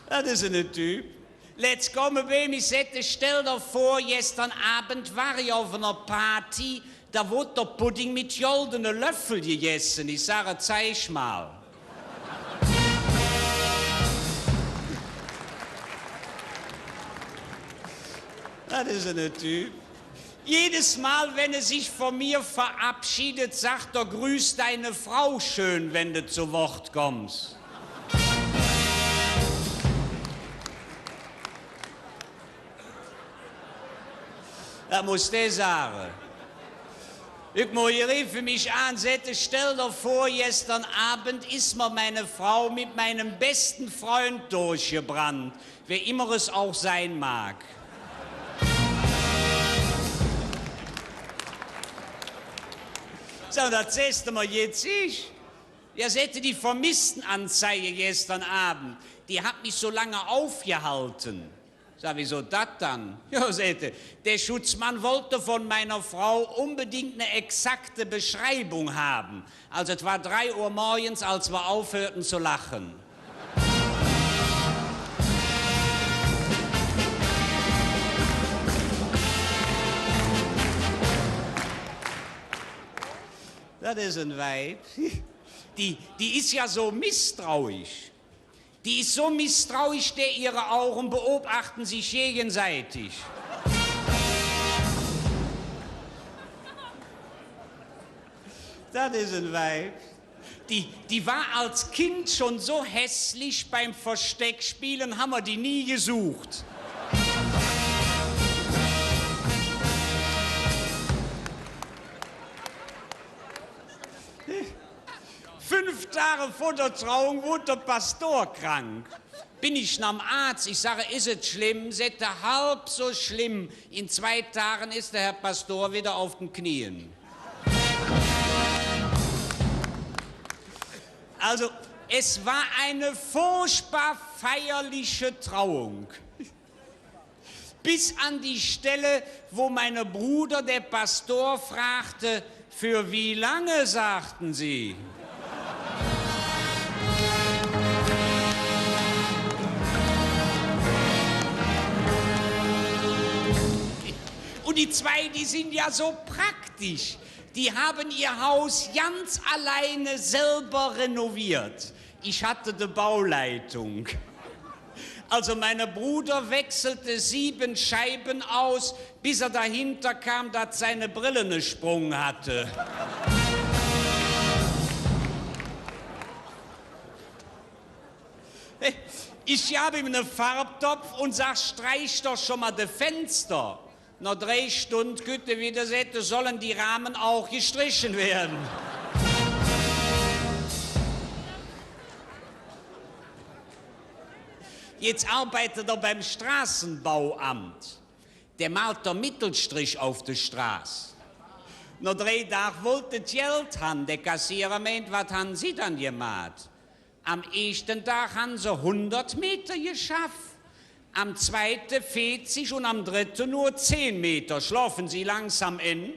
Dat es ene Typ. Letz kom hä bei mich, säht hä: „Stell der vor, gestern Abend war ich auf einer Party, da wurde der Pudding mit goldene Löffel gegessen.“ Ich sage: „Zeig mal.“ Dat es ene Typ. Jedes Mal, wenn er sich von mir verabschiedet, sagt er: „Grüß deine Frau schön, wenn du zu Wort kommst.“ Dat muss der sage. Hück Morge rief hä mich aan, säht hä: „Stell der vor, gestern Abend ist mir meine Frau mit meinem besten Freund durchgebrannt, wer immer es auch sein mag.“ Sag: „Dat sähs de mer jetz eesch?“ „Jo“, säht hä, „die Vermisstenanzeige gestern Abend, die hat mich so lange aufgehalten.“ Sag: „Wieso dat dann?“ „Jo“, säht hä, „der Schutzmann wollte von meiner Frau unbedingt eine exakte Beschreibung haben. Also, es war drei Uhr morgens, als wir aufhörten zu lachen.“ Dat es en Weib. Die, die is ja so misstrauisch. Die ist so misstrauisch, der ihre Augen beobachten sich gegenseitig. Dat is en Weib. Die, die war als Kind schon so hässlich, beim Versteckspielen haben wir die nie gesucht. Fünf Tage vor der Trauung wurde der Pastor krank. Bin ich nam Arzt, ich sage: „Is et schlimm?“ Säht er: „Halb so schlimm. In zwei Tagen ist der Herr Pastor wieder auf den Knien.“ Also, es war eine furchtbar feierliche Trauung. Bis an die Stelle, wo mein Bruder der Pastor fragte: „Für wie lange, sagten Sie?“ Und die zwei, die sind ja so praktisch. Die haben ihr Haus ganz alleine selber renoviert. Ich hatte die Bauleitung. Also, mein Bruder wechselte sieben Scheiben aus, bis er dahinter kam, dass seine Brille einen Sprung hatte. Ich gab ihm einen Farbtopf und sag: „Streich doch schon mal die Fenster.“ Noh drei Stund kütt hä widder, säht hä: „Sollen die Rahmen auch gestrichen werden?“ Jetzt arbeitet er beim Straßenbauamt. Der malt der Mittelstrich auf der Straß. Noh drei Dag wollt hä et Geld han. Der Kassierer meint: „Wat han Se dann gemaht?“ Am eeschte Dag han se hundert Meter geschaff, am zweite veezig un am drette nor zehn Meter. Schlafen Sie langsam ein?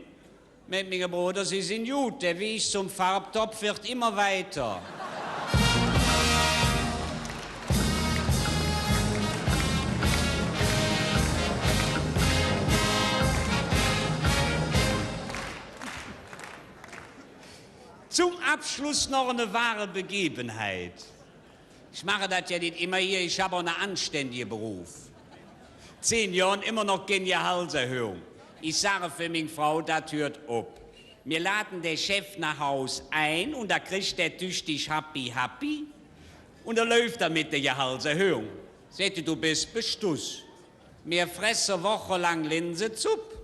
Met mingem Broder, Sie sin god, der Weg zum Farbtopf wird immer weiter. Zum Abschluss noch eine wahre Begebenheit. Ich mache dat jo nit immer hier, ich hab auch ne anständige Beruf. Zehn Johr immer noch kein Gehaltserhöhung. Ich sage för ming Frau, dat hürt op. Mir laden der Chef noh Haus ein un do kritt der tüchtig Happi Happi un do läuf dat met der Gehaltserhöhung. Säht hä: „Du bes bestuss. Mir fresse wochelang Linsezupp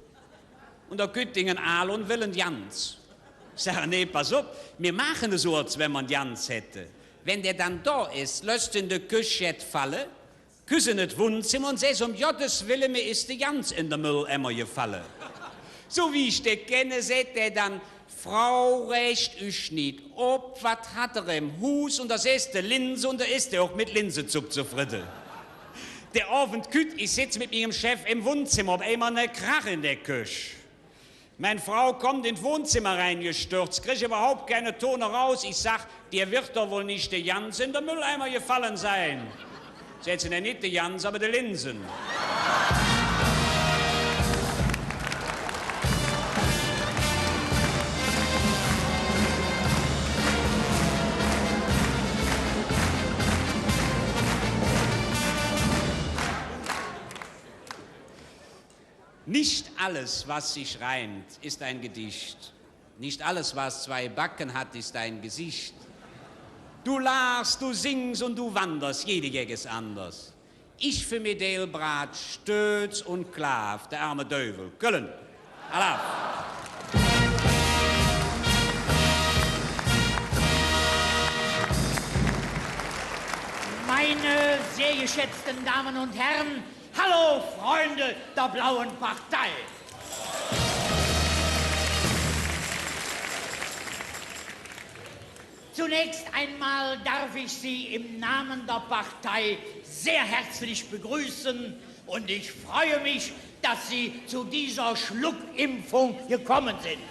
un do kütt dinge Aal un well en Gans.“ Sag: „Nee, pass op, mir maache esu, als wenn mer en Gans hätte. Wenn der dann do es, löss de en de Köch jet falle, küss en et Wonnzemmer un sähs: ‚Um Goddes Welle, mir es de Gans en der Müllemmer gefalle.‘“ Su wie ich dä kenne, säht dä dann: „Frau, rääg üch nit op, wat hat ehr em Hus?“ Un do sähs de: „Linse“, un do es dä och met Linsezupp zefridde. Der Ovend kütt, ich setz met mingem Chef em Wonnzemmer, op eimol ne Krach en der Köch. Ming Frau kommt en et Wonnzemmer ereingestürz, kritt üvverhaup keine Ton erus. Ich sag: „Dir wird doch wohl nicht de Gans en der Mülleimer gefallen sein?“ Säht se: „Nee, nit de Gans, ävver de Linsen.“ Nicht alles, was sich reimt, ist ein Gedicht. Nicht alles, was zwei Backen hat, ist ein Gesicht. Du lachst, du singst und du wanderst, jede Jeck es anders. Ich för mi Deil braad Stöötz un Klaaf, der ärme Düüvel. Kölle. Alaaf. Meine sehr geschätzten Damen und Herren, hallo Freunde der Blauen Partei. Zunächst einmal darf ich Sie im Namen der Partei sehr herzlich begrüßen und ich freue mich, dass Sie zu dieser Schluckimpfung gekommen sind.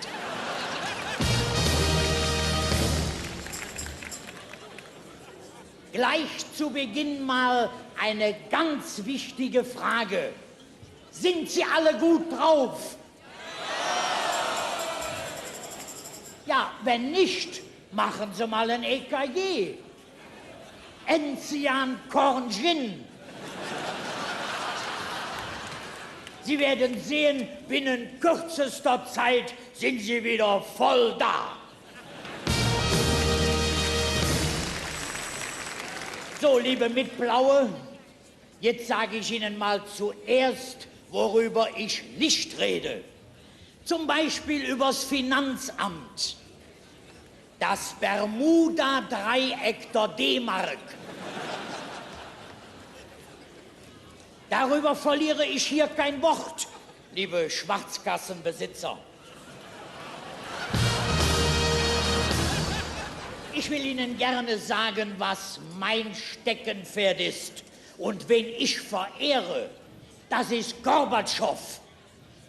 Gleich zu Beginn mal eine ganz wichtige Frage. Sind Sie alle gut drauf? Ja, wenn nicht, machen Sie mal ein E K G. Enzian Korn Gin. Sie werden sehen, binnen kürzester Zeit sind Sie wieder voll da. So, liebe Mitblaue, jetzt sage ich Ihnen mal zuerst, worüber ich nicht rede. Zum Beispiel übers Finanzamt. Das Bermuda-Dreieck der D-Mark. Darüber verliere ich hier kein Wort, liebe Schwarzkassenbesitzer. Ich will Ihnen gerne sagen, was mein Steckenpferd ist und wen ich verehre. Das ist Gorbatschow.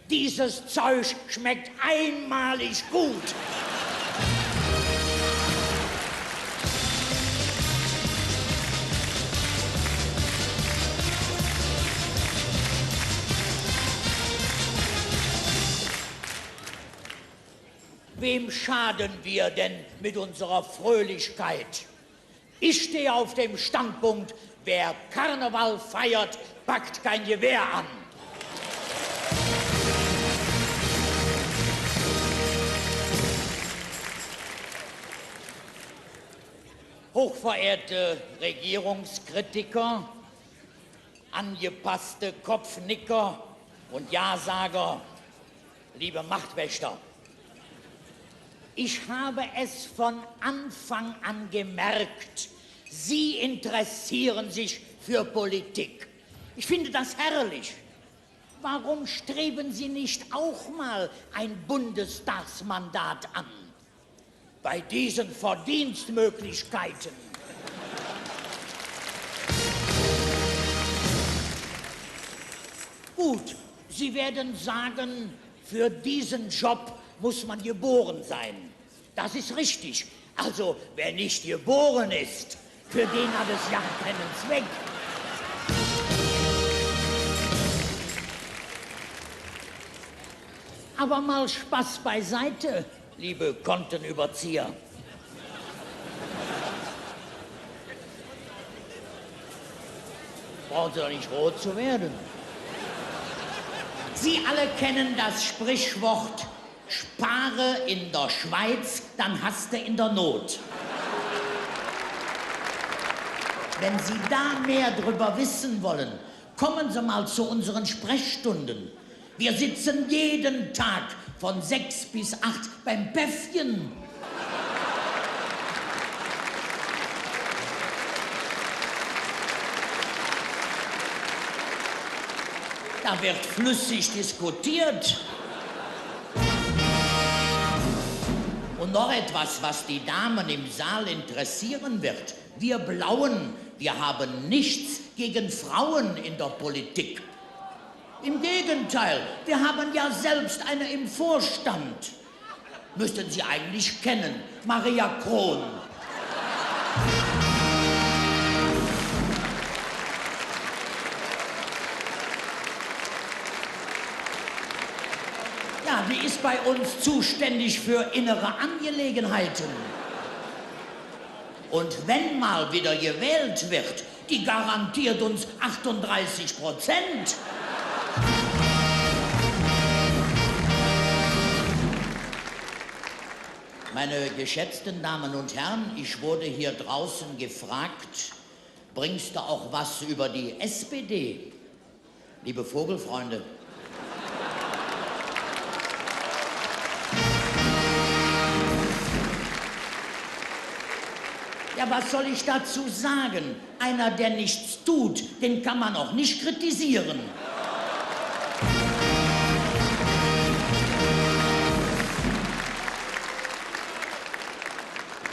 Dieses Zeug schmeckt einmalig gut. Wem schaden wir denn mit unserer Fröhlichkeit? Ich stehe auf dem Standpunkt, wer Karneval feiert, packt kein Gewehr an. Hochverehrte Regierungskritiker, angepasste Kopfnicker und Ja-Sager, liebe Machtwächter, ich habe es von Anfang an gemerkt, Sie interessieren sich für Politik. Ich finde das herrlich. Warum streben Sie nicht auch mal ein Bundestagsmandat an? Bei diesen Verdienstmöglichkeiten. Gut, Sie werden sagen, für diesen Job muss man geboren sein. Das ist richtig. Also, wer nicht geboren ist, für den hat es ja keinen Zweck. Aber mal Spaß beiseite, liebe Kontenüberzieher. Brauchen Sie doch nicht rot zu werden. Sie alle kennen das Sprichwort: Spare in der Schweiz, dann hast du in der Not. Wenn Sie da mehr drüber wissen wollen, kommen Sie mal zu unseren Sprechstunden. Wir sitzen jeden Tag von sechs bis acht beim Päffchen. Da wird flüssig diskutiert. Und noch etwas, was die Damen im Saal interessieren wird. Wir Blauen, wir haben nichts gegen Frauen in der Politik. Im Gegenteil, wir haben ja selbst eine im Vorstand. Müssten Sie eigentlich kennen, Maria Krohn. Ja, die ist bei uns zuständig für innere Angelegenheiten. Und wenn mal wieder gewählt wird, die garantiert uns achtunddreißig Prozent. Meine geschätzten Damen und Herren, ich wurde hier draußen gefragt: „Bringst du auch was über die S P D?“ Liebe Vogelfreunde. Ja, was soll ich dazu sagen? Einer, der nichts tut, den kann man auch nicht kritisieren.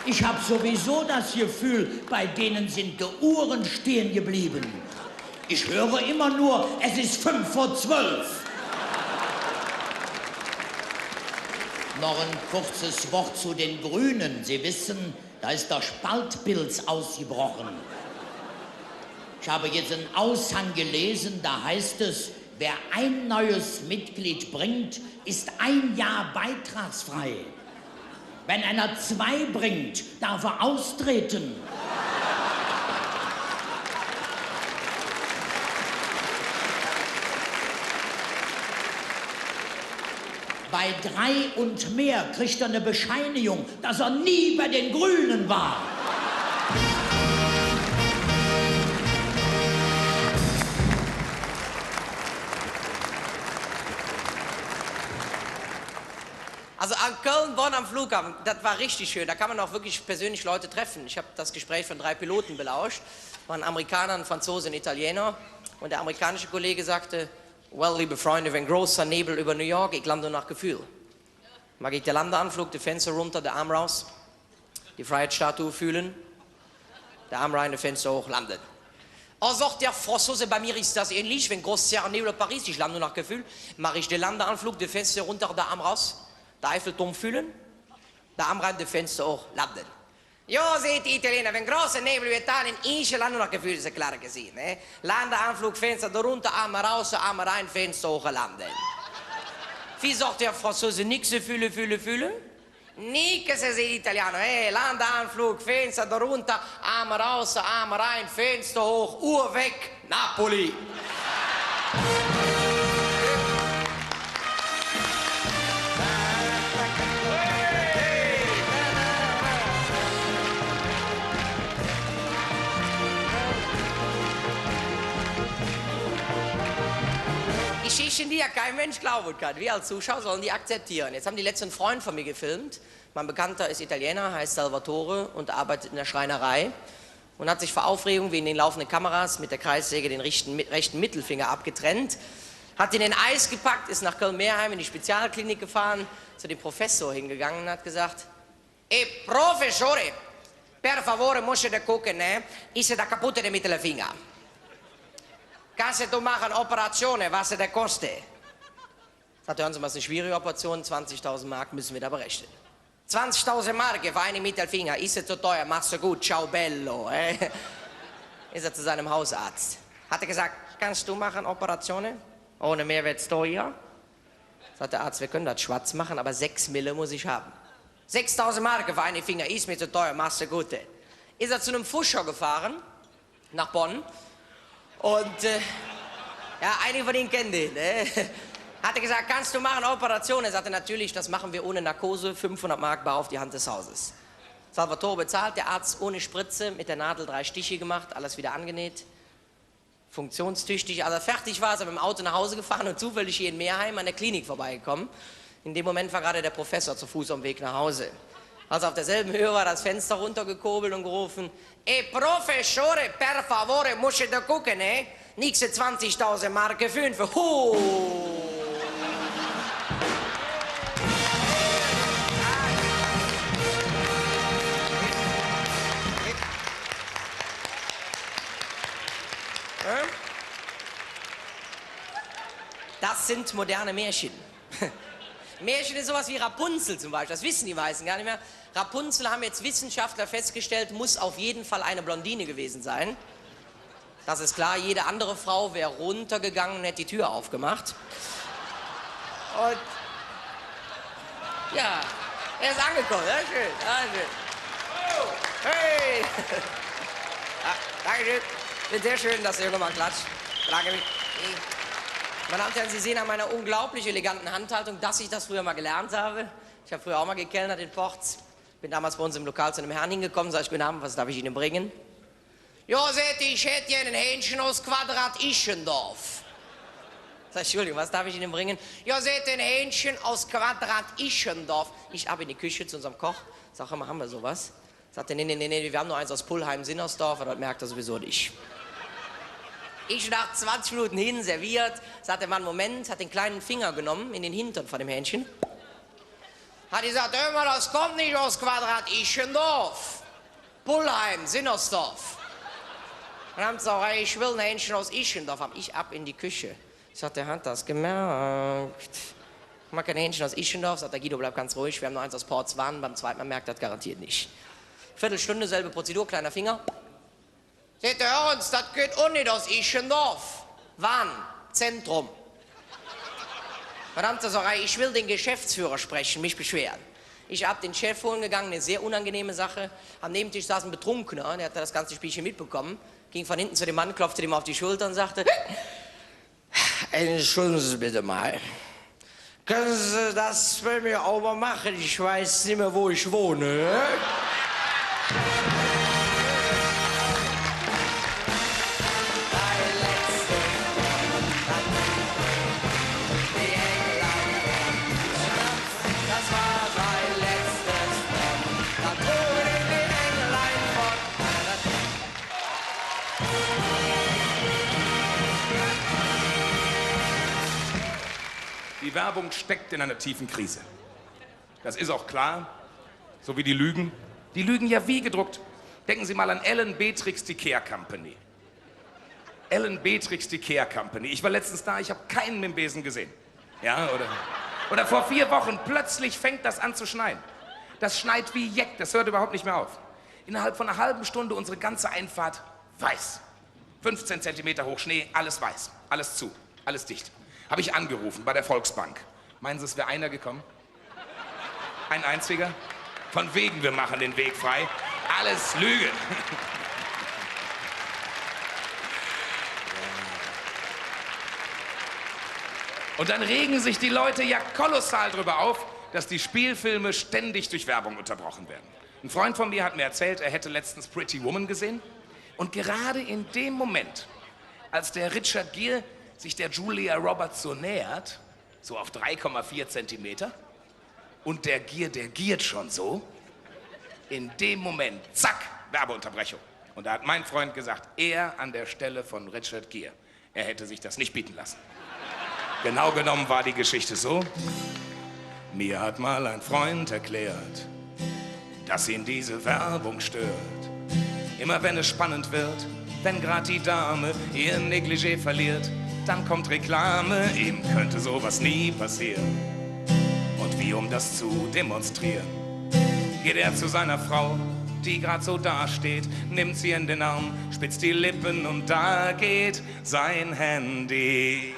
Ich hab sowieso das Gefühl, bei denen sind die Uhren stehen geblieben. Ich höre immer nur: „Es ist fünf vor zwölf.“ Noch ein kurzes Wort zu den Grünen. Sie wissen, da ist der Spaltpilz ausgebrochen. Ich habe jetzt einen Aushang gelesen, da heißt es, wer ein neues Mitglied bringt, ist ein Jahr beitragsfrei. Wenn einer zwei bringt, darf er austreten. Bei drei und mehr kriegt er eine Bescheinigung, dass er nie bei den Grünen war. Also an Köln-Bonn am Flughafen, das war richtig schön. Da kann man auch wirklich persönlich Leute treffen. Ich hab das Gespräch von drei Piloten belauscht. War ein Amerikaner, ein Franzose, ein Italiener. Und der amerikanische Kollege sagte: „Well, liebe Freunde, wenn großer Nebel über New York, ich lande nach Gefühl.“ Maak ich de Landeanflug, de Fenster runter, de Arm raus, die Freiheitsstatue fühlen. De Arm rein, de Fenster hoch, landen. Oh, sagt der Franzose, bei mir ist das ähnlich, wenn großer Nebel über Paris, ich lande nach Gefühl, maak ich de Landeanflug, de Fenster runter, de Arm raus, de Eiffelturm fühlen, de Arm rein, de Fenster hoch, landen. Jo, säht der Italiener, wenn großer Nebel über Italien, ich lande nach Gefühl, ist ja klar gewesen, ne? Landeanflug, Fenster runter, Arm raus, Arm rein, Fenster hoch, landen. Wie sagt der Franzose, nix, fühle, fühle, fühle? Nix, säht der Italiener, hey, Landeanflug, Fenster runter, Arm raus, Arm rein, Fenster hoch, Uhr weg, Napoli. Geschichten, die ja kein Mensch glauben kann. Wir als Zuschauer sollen die akzeptieren. Jetzt haben die letztens einen Freund von mir gefilmt. Mein Bekannter ist Italiener, heißt Salvatore und arbeitet in der Schreinerei und hat sich vor Aufregung wegen den laufenden Kameras mit der Kreissäge den rechten, rechten Mittelfinger abgetrennt, hat ihn in Eis gepackt, ist nach Köln-Merheim in die Spezialklinik gefahren, zu dem Professor hingegangen und hat gesagt: „Eh, professore, per favore, musst du gucken, ne? Ist da kaputt der Mittelfinger. Kannst du machen, Operation, was der kostet?“ Sagt er: „Hören Sie mal, ist eine schwierige Operation, zwanzigtausend Mark müssen wir da berechnen.“ „Zwanzigtausend Mark für einen Mittelfinger, ist zu teuer, machst du gut, ciao bello, äh.“ Ist er zu seinem Hausarzt. Hat er gesagt: „Kannst du machen Operationen? Ohne mehr wird's teuer.“ Sagt der Arzt: „Wir können das schwarz machen, aber sechs Mille muss ich haben.“ „Sechstausend Mark für einen Finger, ist mir zu teuer, machst du gut.“ Ist er zu einem Pfuscher gefahren, nach Bonn. Und, äh, ja, einige von Ihnen kennen den, ne? Hat er gesagt: „Kannst du machen Operation?“ Er sagte: „Natürlich, das machen wir ohne Narkose, fünfhundert Mark bar auf die Hand des Hauses.“ Salvatore bezahlt, der Arzt ohne Spritze, mit der Nadel drei Stiche gemacht, alles wieder angenäht. Funktionstüchtig, als er fertig war, ist er mit dem Auto nach Hause gefahren und zufällig hier in Merheim an der Klinik vorbeigekommen. In dem Moment war gerade der Professor zu Fuß am Weg nach Hause. Als er auf derselben Höhe war, das Fenster runtergekurbelt und gerufen: „Eh, professore, per favore, musst du gucken, ne? Nix zwanzigtausend Mark, fünf. Hu!“ Das sind moderne Märchen. Märchen ist sowas wie Rapunzel zum Beispiel. Das wissen die meisten gar nicht mehr. Rapunzel, haben jetzt Wissenschaftler festgestellt, muss auf jeden Fall eine Blondine gewesen sein. Das ist klar, jede andere Frau wäre runtergegangen und hätte die Tür aufgemacht. Und ja, er ist angekommen, ja, schön, ja, schön. Hey! Ja, danke schön. Sehr schön, dass der junge Mann klatscht. Bedanke mich. Meine Damen und Herren, Sie sehen an meiner unglaublich eleganten Handhaltung, dass ich das früher mal gelernt habe. Ich habe früher auch mal gekellnert in Porz. Bin damals bei uns im Lokal zu einem Herrn hingekommen, sag ich: „Guten Abend, was darf ich Ihnen bringen?“ „Jo“, säht er, „ich hätt gään e Hähnche us Quadrath Ischendorf.“ Sag ich: „Entschuldigung, was darf ich Ihnen bringen?“ „Jo“, säht er, „e Hähnche us Quadrath Ischendorf.“ Ich ab in die Küche zu unserem Koch, sag: „Hör mal, haben wir sowas?“ Sagt er: „Nee, nee, nee, nee, wir haben nur eins aus Pulheim-Sinnersdorf, aber das merkt er sowieso nicht.“ Ich nach zwanzig Minuten hin, serviert, sagt der Mann: „Moment“, hat den kleinen Finger genommen, in den Hintern von dem Hähnchen. Hat gesagt: „Hör mal, das kommt nicht aus Quadrath Ischendorf. Pulheim, Sinnersdorf.“ Und dann sagt er: „Ich will ein Hähnchen aus Ischendorf haben.“ Ich ab in die Küche. Sagt er: „Hat das gemerkt. Mag kein Hähnchen aus Ischendorf.“ Sagt der Guido: „Bleib ganz ruhig, wir haben nur eins aus Porz-Wahn, beim zweiten Mal merkt er das garantiert nicht.“ Viertelstunde, selbe Prozedur, kleiner Finger. Sagt er: „Hör ens, dat kütt och nit us Ischendorf. Wahn, Zentrum.“ Verdammte Sauerei, ich will den Geschäftsführer sprechen, mich beschweren. Ich ab den Chef holen gegangen, eine sehr unangenehme Sache. Am Nebentisch saß ein Betrunkener, der hatte das ganze Spielchen mitbekommen, ging von hinten zu dem Mann, klopfte dem auf die Schulter und sagte: „Entschuldigen Sie bitte mal. Können Sie das für mich auch mal machen? Ich weiß nicht mehr, wo ich wohne.“ Werbung steckt in einer tiefen Krise. Das ist auch klar. So wie die lügen. Die lügen ja wie gedruckt. Denken Sie mal an Ellen Betrix, die Care Company. Ellen Betrix, die Care Company. Ich war letztens da, ich hab keinen mit dem Besen gesehen. Ja, oder, oder vor vier Wochen, plötzlich fängt das an zu schneien. Das schneit wie Jeck, das hört überhaupt nicht mehr auf. Innerhalb von einer halben Stunde unsere ganze Einfahrt weiß. Fünfzehn Zentimeter hoch Schnee, alles weiß, alles zu, alles dicht. Hab ich angerufen bei der Volksbank. Meinen Sie, es wäre einer gekommen? Ein einziger? Von wegen, wir machen den Weg frei. Alles Lüge. Und dann regen sich die Leute ja kolossal drüber auf, dass die Spielfilme ständig durch Werbung unterbrochen werden. Ein Freund von mir hat mir erzählt, er hätte letztens Pretty Woman gesehen. Und gerade in dem Moment, als der Richard Gere sich der Julia Roberts so nähert, so auf drei Komma vier Zentimeter, und der Gere, der giert schon so, in dem Moment, zack, Werbeunterbrechung. Und da hat mein Freund gesagt, er an der Stelle von Richard Gere, er hätte sich das nicht bieten lassen. Genau genommen war die Geschichte so: Mir hat mal ein Freund erklärt, dass ihn diese Werbung stört. Immer wenn es spannend wird, wenn grad die Dame ihr Negligé verliert, dann kommt Reklame, ihm könnte sowas nie passieren. Und wie um das zu demonstrieren, geht er zu seiner Frau, die grad so dasteht, nimmt sie in den Arm, spitzt die Lippen und da geht sein Handy.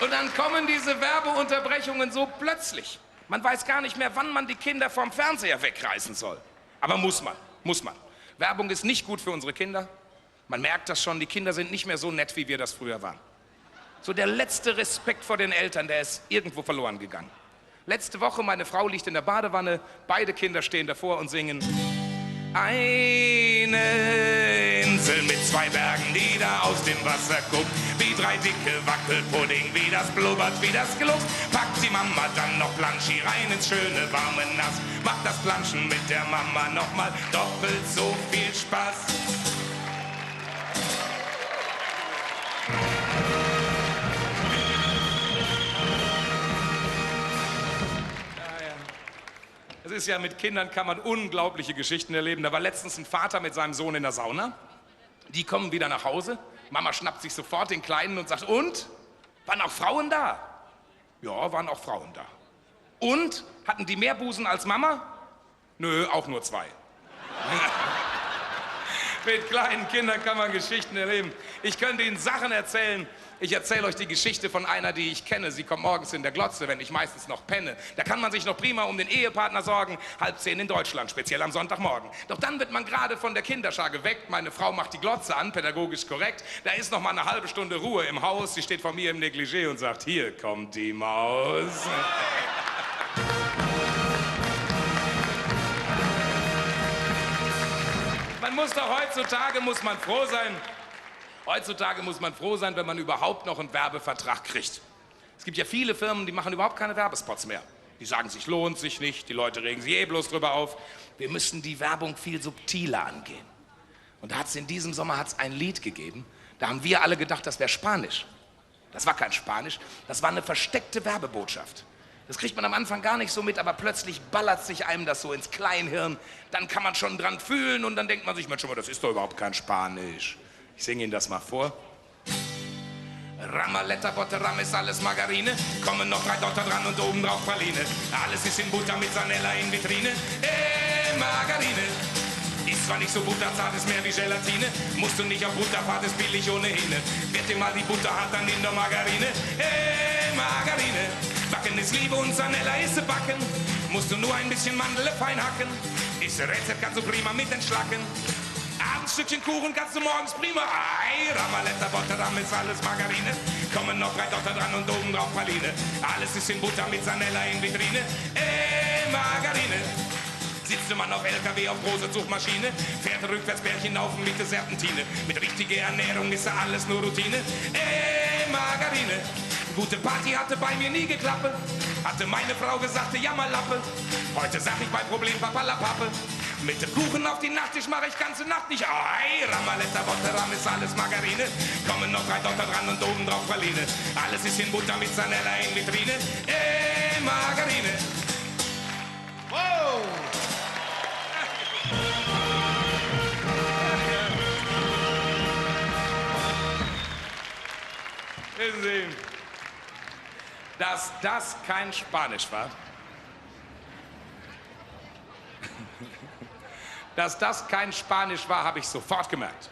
Und dann kommen diese Werbeunterbrechungen so plötzlich. Man weiß gar nicht mehr, wann man die Kinder vom Fernseher wegreißen soll. Aber muss man, muss man. Werbung ist nicht gut für unsere Kinder. Man merkt das schon, die Kinder sind nicht mehr so nett, wie wir das früher waren. So der letzte Respekt vor den Eltern, der ist irgendwo verloren gegangen. Letzte Woche, meine Frau liegt in der Badewanne, beide Kinder stehen davor und singen: Eine Insel mit zwei Bergen, die da aus dem Wasser guckt. Wie drei dicke Wackelpudding, wie das blubbert, wie das gluckst. Packt die Mama dann noch Planschi rein ins schöne warme Nass. Macht das Planschen mit der Mama nochmal doppelt so viel Spaß. Ja, ja. Es ist ja, mit Kindern kann man unglaubliche Geschichten erleben. Da war letztens ein Vater mit seinem Sohn in der Sauna. Die kommen wieder nach Hause. Mama schnappt sich sofort den Kleinen und sagt: „Und? Waren auch Frauen da?“ „Ja, waren auch Frauen da.“ „Und? Hatten die mehr Busen als Mama?“ „Nö, auch nur zwei.“ Mit kleinen Kindern kann man Geschichten erleben. Ich könnte Ihnen Sachen erzählen. Ich erzähle euch die Geschichte von einer, die ich kenne. Sie kommt morgens in der Glotze, wenn ich meistens noch penne. Da kann man sich noch prima um den Ehepartner sorgen. Halb zehn in Deutschland, speziell am Sonntagmorgen. Doch dann wird man gerade von der Kinderschar geweckt. Meine Frau macht die Glotze an, pädagogisch korrekt. Da ist noch mal eine halbe Stunde Ruhe im Haus. Sie steht vor mir im Negligé und sagt: „Hier kommt die Maus.“ Man muss doch, heutzutage muss man froh sein. Heutzutage muss man froh sein, wenn man überhaupt noch einen Werbevertrag kriegt. Es gibt ja viele Firmen, die machen überhaupt keine Werbespots mehr. Die sagen sich, lohnt sich nicht, die Leute regen sich eh bloß drüber auf. Wir müssen die Werbung viel subtiler angehen. Und da hat's in diesem Sommer, hat's ein Lied gegeben, da haben wir alle gedacht, das wär Spanisch. Das war kein Spanisch, das war eine versteckte Werbebotschaft. Das kriegt man am Anfang gar nicht so mit, aber plötzlich ballert sich einem das so ins Kleinhirn. Dann kann man schon dran fühlen und dann denkt man sich: „Mensch, aber das ist doch überhaupt kein Spanisch.“ Ich singe Ihnen das mal vor. Ramaletta, Botter, Ram ist alles Margarine. Kommen noch drei Dotter dran und obendrauf Praline. Alles ist in Butter mit Sanella in Vitrine. Eh, Margarine. Ist zwar nicht so butterzart, ist mehr wie Gelatine. Musst du nicht auf Butterfahrt, ist billig ohnehin. Wird dir mal die Butter hart, dann nimm doch Margarine. Eh, Margarine. Backen ist Liebe und Sanella ist Backen. Musst du nur ein bisschen Mandel fein hacken. Ist Rezept, kannst du prima mit entschlacken. Abends Stückchen Kuchen kannst du morgens prima. Ei, Ramaletta, Botter, Ram ist alles Margarine. Kommen noch drei Dotter dran und obendrauf Praline. Alles ist in Butter mit Sanella in Vitrine. Eh, Margarine. Sitzt du Mann auf L K W, auf großer Zugmaschine, fährt rückwärts berginauf mit der Serpentine. Mit richtiger Ernährung ist da alles nur Routine. Eh, Margarine. Gute Party hatte bei mir nie geklappt, hatte meine Frau gesagt, Jammerlappe. Heute sag ich mein Problem, Papperlapapp. Mit dem Kuchen auf die Nacht, ich mach ich ganze Nacht nicht. Ei, Ramaletta, Botte, Ram ist alles Margarine. Kommen noch drei Dotter dran und obendrauf Praline. Alles ist in Butter mit Sanella in Vitrine. Ey, Margarine. Wow! Wissen Sie, dass das kein Spanisch war? Dass das kein Spanisch war, habe ich sofort gemerkt.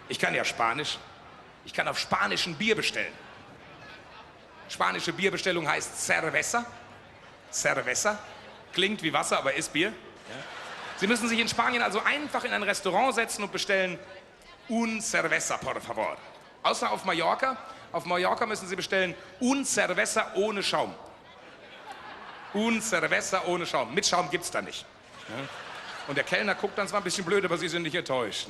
Ich kann ja Spanisch. Ich kann auf Spanisch ein Bier bestellen. Spanische Bierbestellung heißt Cerveza. Cerveza. Klingt wie Wasser, aber ist Bier. Ja. Sie müssen sich in Spanien also einfach in ein Restaurant setzen und bestellen: Un cerveza, por favor. Außer auf Mallorca. Auf Mallorca müssen Sie bestellen: Un cerveza ohne Schaum. Un cerveza ohne Schaum. Mit Schaum gibt's da nicht. Ja? Und der Kellner guckt dann zwar ein bisschen blöd, aber Sie sind nicht enttäuscht.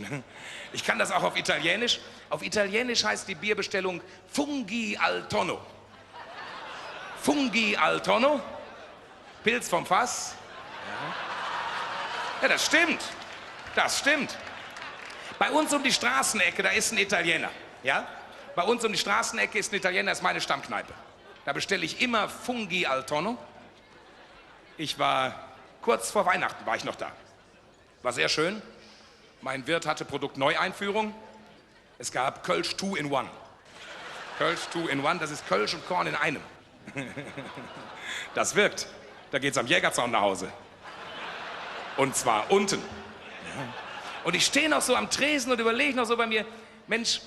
Ich kann das auch auf Italienisch. Auf Italienisch heißt die Bierbestellung Funghi al Tonno. Funghi al Tonno. Pils vom Fass. Ja. Ja, das stimmt. Das stimmt. Bei uns um die Straßenecke, da ist ein Italiener. Ja? Bei uns um die Straßenecke ist ein Italiener, ist meine Stammkneipe. Da bestelle ich immer Funghi al Tonno. Ich war, kurz vor Weihnachten war ich noch da. War sehr schön. Mein Wirt hatte Produktneueinführung. Es gab Kölsch Two in One. Kölsch Two in One, das ist Kölsch und Korn in einem. Das wirkt. Da geht's am Jägerzaun nach Hause. Und zwar unten. Und ich stehe noch so am Tresen und überlege noch so bei mir: Mensch,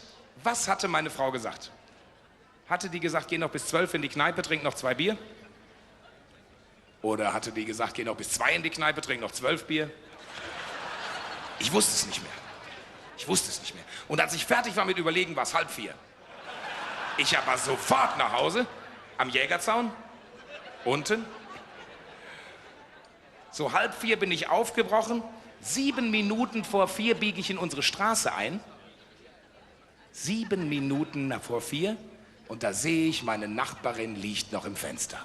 was hatte meine Frau gesagt? Hatte die gesagt: „Geh noch bis zwölf in die Kneipe, trink noch zwei Bier“? Oder hatte die gesagt: „Geh noch bis zwei in die Kneipe, trink noch zwölf Bier“? Ich wusste es nicht mehr. Ich wusste es nicht mehr. Und als ich fertig war mit Überlegen, war es halb vier. Ich aber sofort nach Hause, am Jägerzaun, unten. So halb vier bin ich aufgebrochen. Sieben Minuten vor vier biege ich in unsere Straße ein. Sieben Minuten na-, vor vier und da sehe ich, meine Nachbarin liegt noch im Fenster.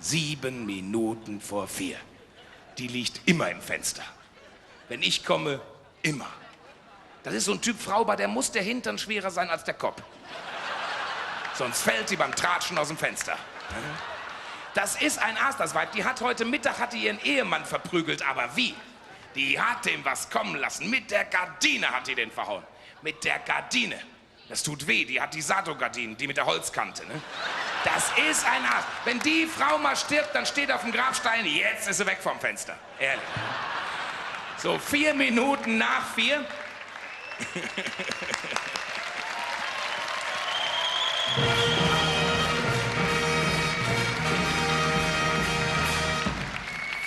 Sieben Minuten vor vier. Die liegt immer im Fenster. Wenn ich komme, immer. Das ist so ein Typ Frau, bei der muss der Hintern schwerer sein als der Kopf. Sonst fällt die beim Tratschen aus dem Fenster. Das ist ein Aas, das Weib. Die hat heute Mittag, hat die ihren Ehemann verprügelt, aber wie? Die hat dem was kommen lassen. Mit der Gardine hat die den verhauen. Mit der Gardine. Das tut weh, die hat die Sato-Gardinen, die mit der Holzkante, ne? Das ist ein Aas. Wenn die Frau mal stirbt, dann steht auf dem Grabstein: „Jetzt ist sie weg vom Fenster.“ Ehrlich. So, vier Minuten nach vier.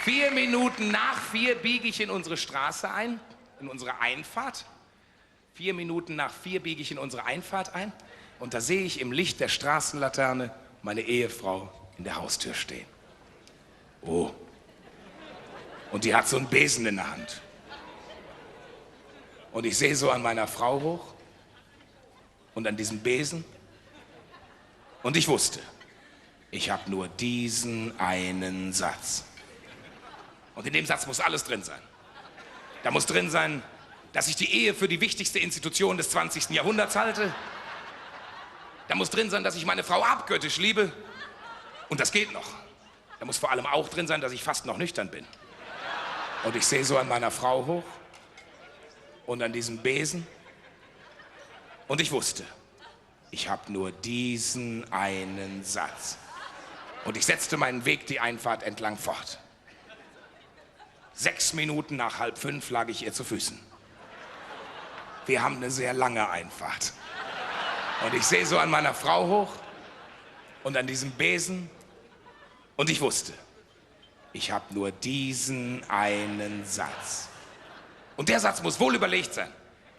Vier Minuten nach vier biege ich in unsere Straße ein, in unsere Einfahrt. Vier Minuten nach vier biege ich in unsere Einfahrt ein und da sehe ich im Licht der Straßenlaterne meine Ehefrau in der Haustür stehen. Oh. Und die hat so einen Besen in der Hand. Und ich sehe so an meiner Frau hoch und an diesem Besen. Und ich wusste, ich hab nur diesen einen Satz. Und in dem Satz muss alles drin sein. Da muss drin sein, dass ich die Ehe für die wichtigste Institution des zwanzigsten Jahrhunderts halte. Da muss drin sein, dass ich meine Frau abgöttisch liebe. Und das geht noch. Da muss vor allem auch drin sein, dass ich fast noch nüchtern bin. Und ich sehe so an meiner Frau hoch und an diesem Besen. Und ich wusste, ich hab nur diesen einen Satz. Und ich setzte meinen Weg die Einfahrt entlang fort. Sechs Minuten nach halb fünf lag ich ihr zu Füßen. Wir haben eine sehr lange Einfahrt. Und ich sehe so an meiner Frau hoch und an diesem Besen. Und ich wusste, ich hab nur diesen einen Satz. Und der Satz muss wohl überlegt sein.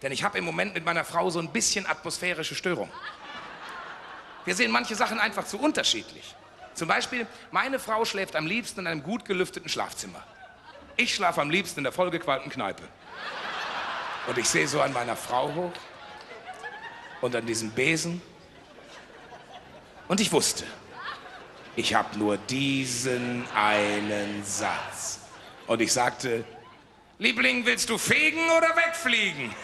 Denn ich hab im Moment mit meiner Frau so ein bisschen atmosphärische Störung. Wir sehen manche Sachen einfach zu unterschiedlich. Zum Beispiel, meine Frau schläft am liebsten in einem gut gelüfteten Schlafzimmer. Ich schlafe am liebsten in der vollgequalmten Kneipe. Und ich sehe so an meiner Frau hoch und an diesem Besen. Und ich wusste, ich hab nur diesen einen Satz. Und ich sagte: „Liebling, willst du fegen oder wegfliegen?“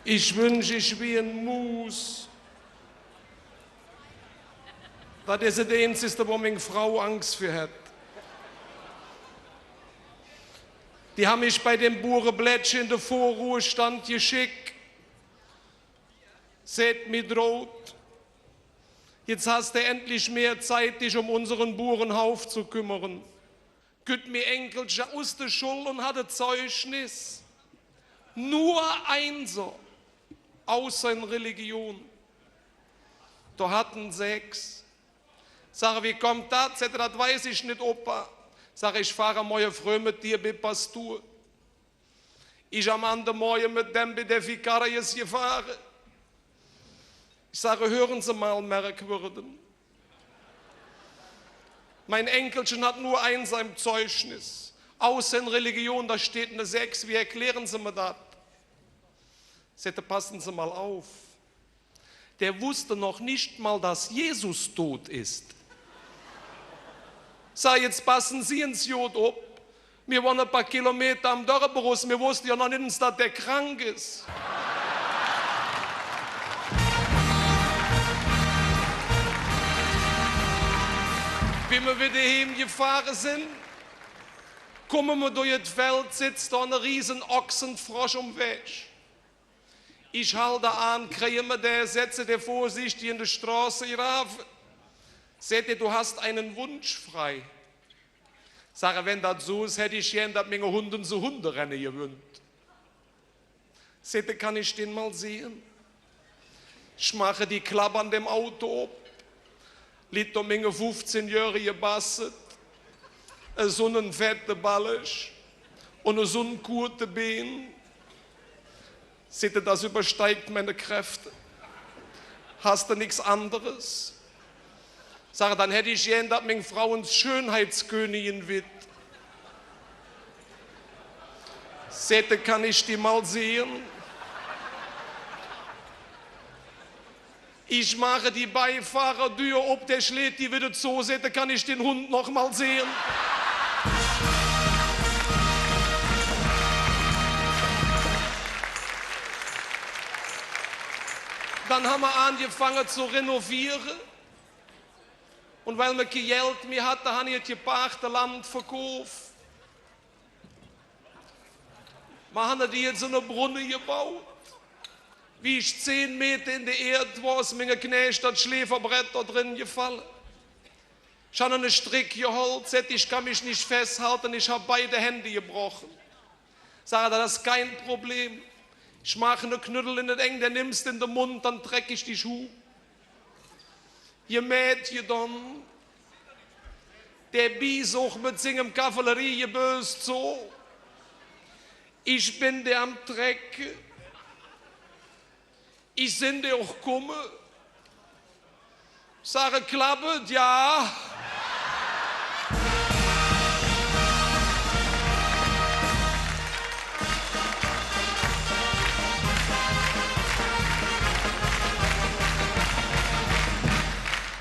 Ich wünsch, ich wör en Muus. Dat es et Einzigste, wo ming Frau Angs för hät. Die han mich bei dem Bureblättche en der Vorruhestand gescheck. Säht mi Draut: „Jetz häs de endlich mehr Zeit, dich öm unsere Burehoff ze kümmere.“ Kütt mi Enkelche us der Schull un hät e Zeugnis. Nor Einser, außer en Religion. Do hät e en Sechs. Sag: „Wie kütt dat?“ Säht e: „Dat weiß ich nit, Opa.“ Sag: „Ich fahre morge fröh met dir bei Pastur.“ Ich am andere Morge met däm bei de Vikarius gefahre. Ich sage: „Hören Sie mal, Merkwürden. Mein Enkelchen hat nur Einser im Zeugnis. Außer in Religion, da steht eine Sechs. Wie erklären Sie mir das?“ Säht e: „Passen Sie mal auf. Der wusste noch nicht mal, dass Jesus tot ist.“ Sag: „Jetz passen Se ens god op. Mir wonne e paar Kilometer am Dörp erus, mir wosste jo noch nit ens, dat dä krank es.“ Wie mir widder heimgefahre sin, kumme mir durch et Feld, sitz do ene riese Ochsefrosch om Wäg. Ich halde aan, krige mer dä, setze dä vürsichtig en der Stroßegrave. Säht e: „Du hast einen Wunsch frei.“ Sag e: „Wenn dat su es, hätt ich gään, dat minge Hungk su e Hunderenne gewennt.“ Säht e: „Kann ich den mal sehen?“ Ich maache die Klapp an dem Auto op. Litt do minge fuffzehnjöhrige Basset, esu ene fette Balg un esu kuuze Bein. Säht e: „Das übersteigt meine Kräfte. Hast du nix anderes?“ Sag e: „Dann hätt ich gään, dat ming Frau ens Schönheitskönigin weed.“ Säht e: „Kann ich die mal sehen?“ Ich maache die Beifahrerdür op, dä schleit die widder zo, säht e: „Kann ich den Hund noch mal sehen?“ Dann han mer aangefange zo renoviere. Un weil mer kei Geld mih hatte, han ich et gepaachte Land verkauf. Mer han do jetz su ene Brunne gebaut. Wie ich zehn Meter en der Ääd wor, es minge Knääch dat Schläferbrett do dren gefalle. Ich han ene Strick gehollt, säht e: „Ich kann mich nicht festhalten, ich hab beide Hände gebrochen.“ Sag e: „Dat es kei Problem. Ich maache ene Knüddel en et Eng, dä nimms de en der Mungk, dann treck ich dich huh.“ Gemäht, gedon. Dä bies och met singem Kavalleriegebös zo. Ich ben dä am Trecke. Ich sinn dä och kumme. Sag e: „Klapp et?“ „Jo.“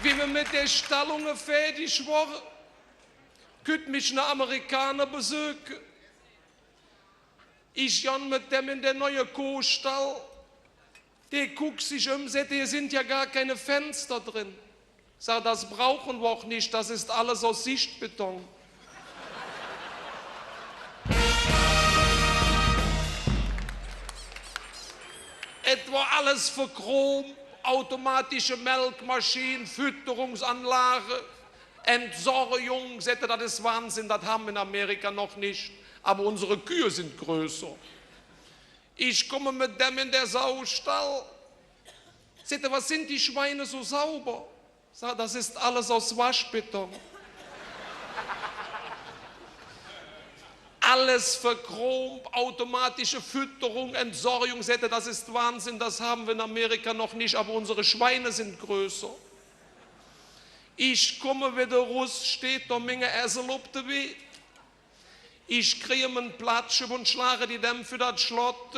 Wie mer met de Stallunge fäädig wore, kütt mich ene Amerikaner besöke. Ich gonn met däm en der neue Kohstall. Dä guck sich öm, säht e: „Hier sind ja gar keine Fenster drin.“ Sag e: „Das brauchen wir auch nicht, das ist alles aus Sichtbeton.“ Et wor alles verchromp, automatische Melkmaschin, Fütterungsanlage. Entsorgung, säht e, dat es Wahnsinn, dat han mer en Amerika noch nit, aber unsere Kühe sind größer. Ich kumme met däm en der Saustall. Säht e: „Was sind die Schweine so sauber?“ Sag e: „Das ist alles aus Waschbeton.“ Alles verchromp, automatische Fütterung, Entsorgung, säht e, dat es Wahnsinn, dat han mer en Amerika noch nit, aber unsere Schweine sind größer. Ich kumme widder erus, steiht do minge Esel op der Weid. Ich krige me en Platschöpp un schlage die däm för dat Schlott.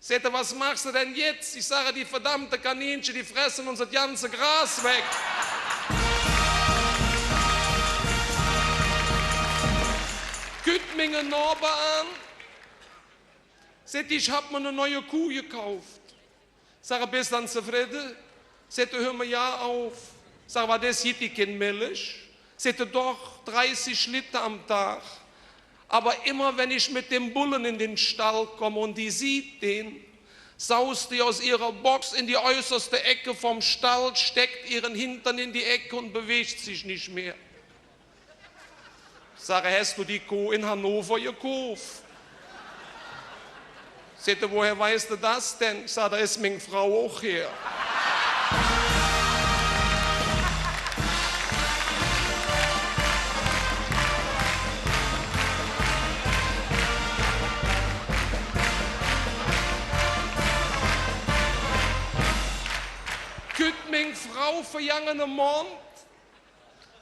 Säht hä: „Wat mähs do dann jetz?“ Ich sage: „Die verdammte Kaninche, die fresse uns dat ganze Gras weg.“ Kütt minge Nohber aan, säht: „Ich han mer en neue Kuh gekauf.“ Sag: „Bes dann zefridde?“ Säht hä: „Hör mer jo auf.“ Sag: „Wat es, gitt die kein Milch?“ Säht hä: „Doch, dreißig Liter am Dag. Ävver immer, wann ich met däm Bulle en der Stall kumme un die süht dä, saust die us ehrer Box en de üvverste Eck vum Stall, steck ehren Hintern en de Eck un bewäg sich nit mih.“ Sag: „Häs do die Koh en Hannover gekauf?“ Säht hä: „Woher weiß do dat dann?“ Sag: „Do es ming Frau och her.“ Kütt ming Frau vergangene Mond,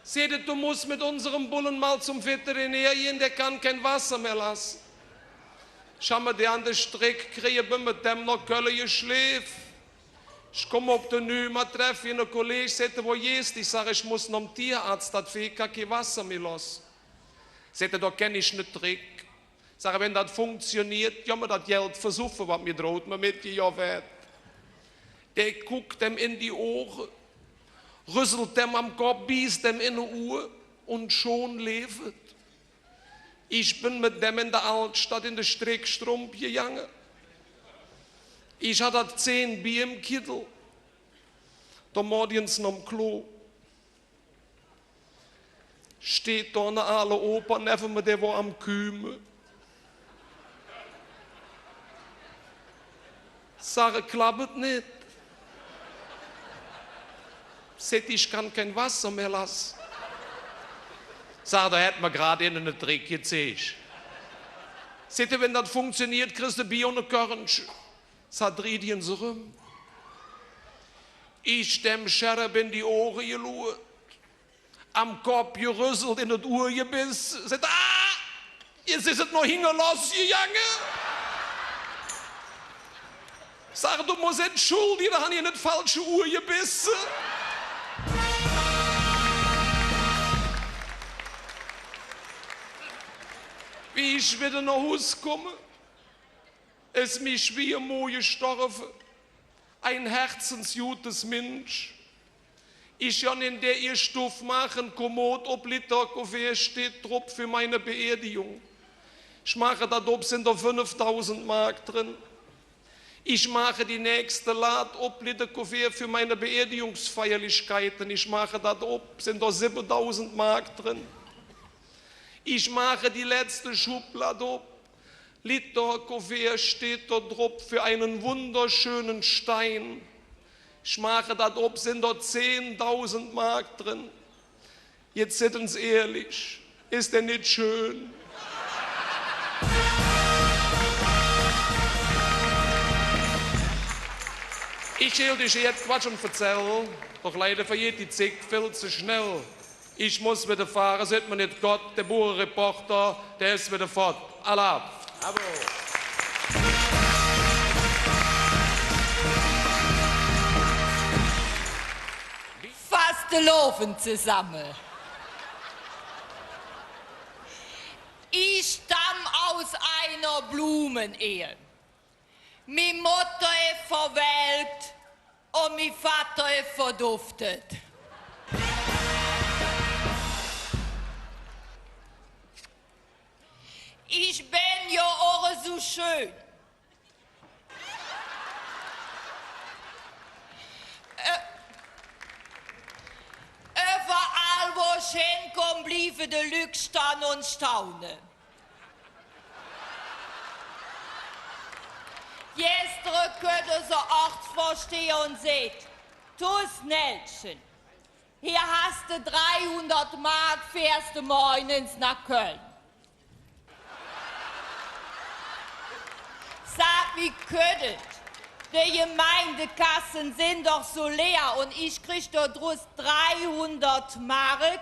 säht hä: „Do muss met unsem Bulle mal zom Veterinär gonn, dä kann kein Wasser mih looße.“ Ich han mer dä an der Streck krige, ben met däm noh Kölle geschleif. Ich kumme op der Nümer, treffe ene Kolleg, säht hä: „Wo geihs do?“ Ich sag: „Ich muss nohm Tierarzt, dat Veeh kann kein Wasser mih looße.“ Säht hä: „Do kenn ich ene Trick.“ Sag: „Wann dat funktioneet, gonn mer dat Geld versuffe, wat mir drot mer metgegovve hät.“ Dä kuck däm en de Auge, rüsselt däm am Kopp, bieß däm en de Uhr un schon läuf et. Ich ben met däm en der Aldstadt en de Strickstrump gegange. Ich hatt dat zehn Bier em Kiddel. Do moot ich ens nohm Klo. Steiht do ene aale Opa nevven mer, dä wor am Küüme. Sag: „Klapp et nit?“ Säht: „Ich kann kein Wasser mih looße.“ Sag: „Do hät mer grad einer ene Trick gezeig.“ Säht hä: „Wann dat funktioneet, kriss de e Bier un e Körnche.“ Sag: „Drih dich ens eröm.“ Ich däm Sheriff en de Auge geluurt, am Kopp gerüsselt, en et Uhr gebesse. Säht: „Ah, jetz es et noch hinge lossgegange.“ Sag: „Do muss entschuldige, do han ich en et falsche Uhr gebesse.“ Wie ich widder noh Hus kumme, es mi Schwiegermo gestorve, ein herzensgutes Minsch. Ich gonn en der ehr Stuff, maache en Kommod op, litt e Kuvert, steiht drop: „Für meine Beerdigung.“ Ich maache dat op, sin do fünfdausend Mark dren. Ich maache de nächste Lad op, litt e Kuvert: „Für meine Beerdigungsfeierlichkeiten.“ Ich maache dat op, sin do sibbedausend Mark dren. Ich maache de letzte Schublad op, litt do e Kuvert, steiht do drop: „Für einen wunderschönen Stein.“ Ich maache dat op, sin do zehndausend Mark dren. Jetz sid ens ihrlich, es dä nit schön? Ich heeß üch jetz Quatsch un verzäll, doch leider vergeiht die Zigg vill ze schnell. Ich muss widder fahre, sid mer nit kott, der Buurereporter, dä es widder fott. Alaaf! Bravo! Fastelovend zesamme. Ich stamm us ener Blumenehe. Mi Motter es verwelk un mi Vatter es verduff. Ich ben jo och esu schön. Ü-, üvverall, wo ich hinkumme, blieve de Lück stonn un staune. Gestere kütt unse Ortsvörsteher un säht: „Tusnelchen, hee häs de dreihundert Mark, fährs de morgens noh Köln.“ Sag: „Wie kütt et?“ De Gemeindekasse sin doch su leer un ich krigg do drus dreihundert Mark.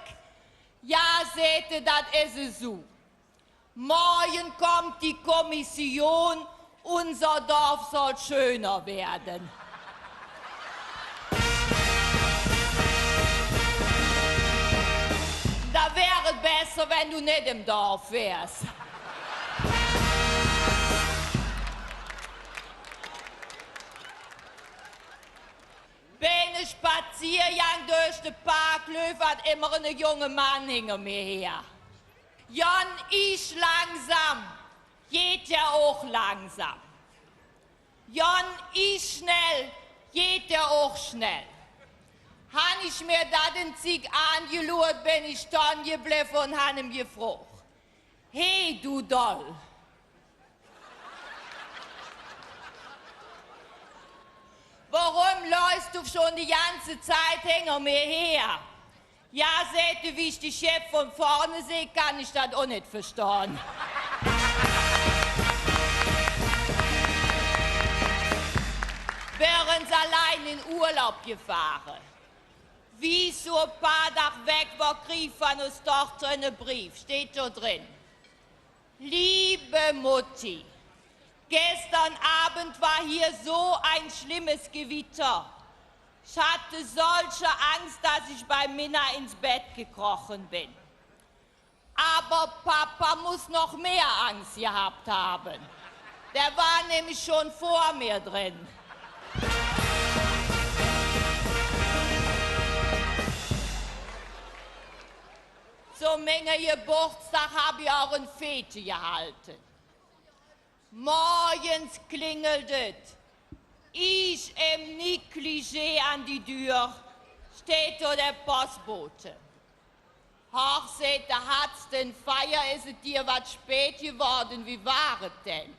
Jo, säht hä, dat es esu. Morge kütt die Kommission, unser Dorf soll schöner werden. Do wör et besser, wann do nit em Dorf wörs. Beim Spaziergang durch de Park läuf ald immer ene junge Mann hinger mir her. Gonn ich langsam, geiht hä och langsam. Gonn ich schnell, geiht hä och schnell. Han ich mir dat en Zigg aangeluurt, ben ich stonn geblevve un han im gefrog: „Hey, du Doll! Woröm läufs do schon die ganze Zigg hinger mir her?“ „Jo“, säht hä, „wie ich dich jetz vun vürre sinn, kann ich dat och nit verstonn.“ Wör ens allein en Urlaub gefahre. Wie ich su e paar Dag weg wor, krieg ich vun uns Doochter ene Breef. Steiht do dren: „Liebe Mutti, gestern Abend war hier so ein schlimmes Gewitter. Ich hatte solche Angst, dass ich bei Minna ins Bett gekrochen bin. Aber Papa muss noch mehr Angst gehabt haben. Der war nämlich schon vor mir drin.“ Zo mingem Gebootsdag han ich och en Fete gehalde. Morgens klingelt et. Ich em Negligé an die Dür, steiht do der Postbote. „Hoch“, säht hä, „hatts de en Feier? Es et dir wat spät gewoode? Wie wor et dann?“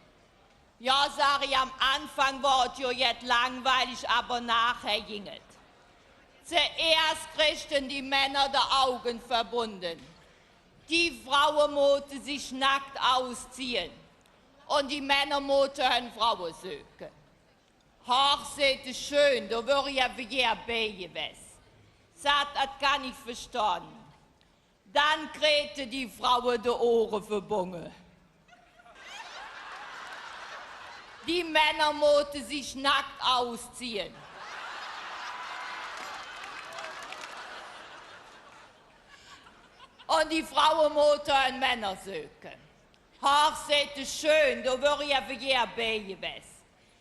„Jo“, sag ich, „am Aanfang wor et jo jet langwielig, ävver nohher ging et.“ Zoeesch kräge de Männer de Auge verbunge. Die Fraue moote sich nack ausziehe un die Männer moote hör Fraue söke. „Hoch“, säht hä, „schön, do wör ich ävver gään bei gewäs.“ Sag: „Dat kann ich verstonn.“ Dann kräte die Fraue de Ohre verbunge. Die Männer moote sich nack ausziehe. Un die Fraue moote hör Männer söke. „Hoch“, säht hä, „schön, do wör ich ävver gään bei gewäs.“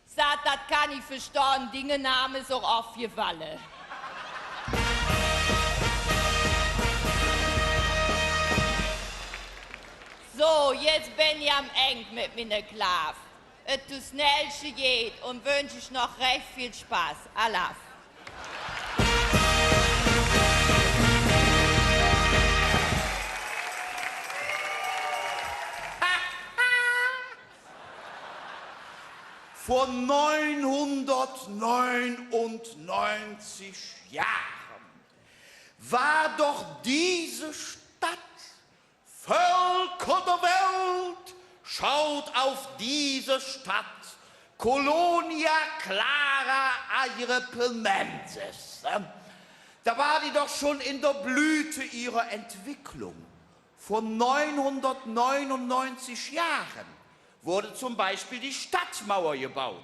Sag: „Dat kann ich verstonn, dinge Name es och avgefalle.“ Su, jetz ben ich am Eng met minger Klaaf. Et Tusnelsche geiht un wünsch üch noch rääch vill Spass. Alaaf. Vor neunhundertneunundneunzig Jahren war doch diese Stadt, Völker der Welt, schaut auf diese Stadt, Colonia Clara Agrippinensis. Da war die doch schon in der Blüte ihrer Entwicklung. Vor neunhundertneunundneunzig Jahren wurde zum Beispiel die Stadtmauer gebaut.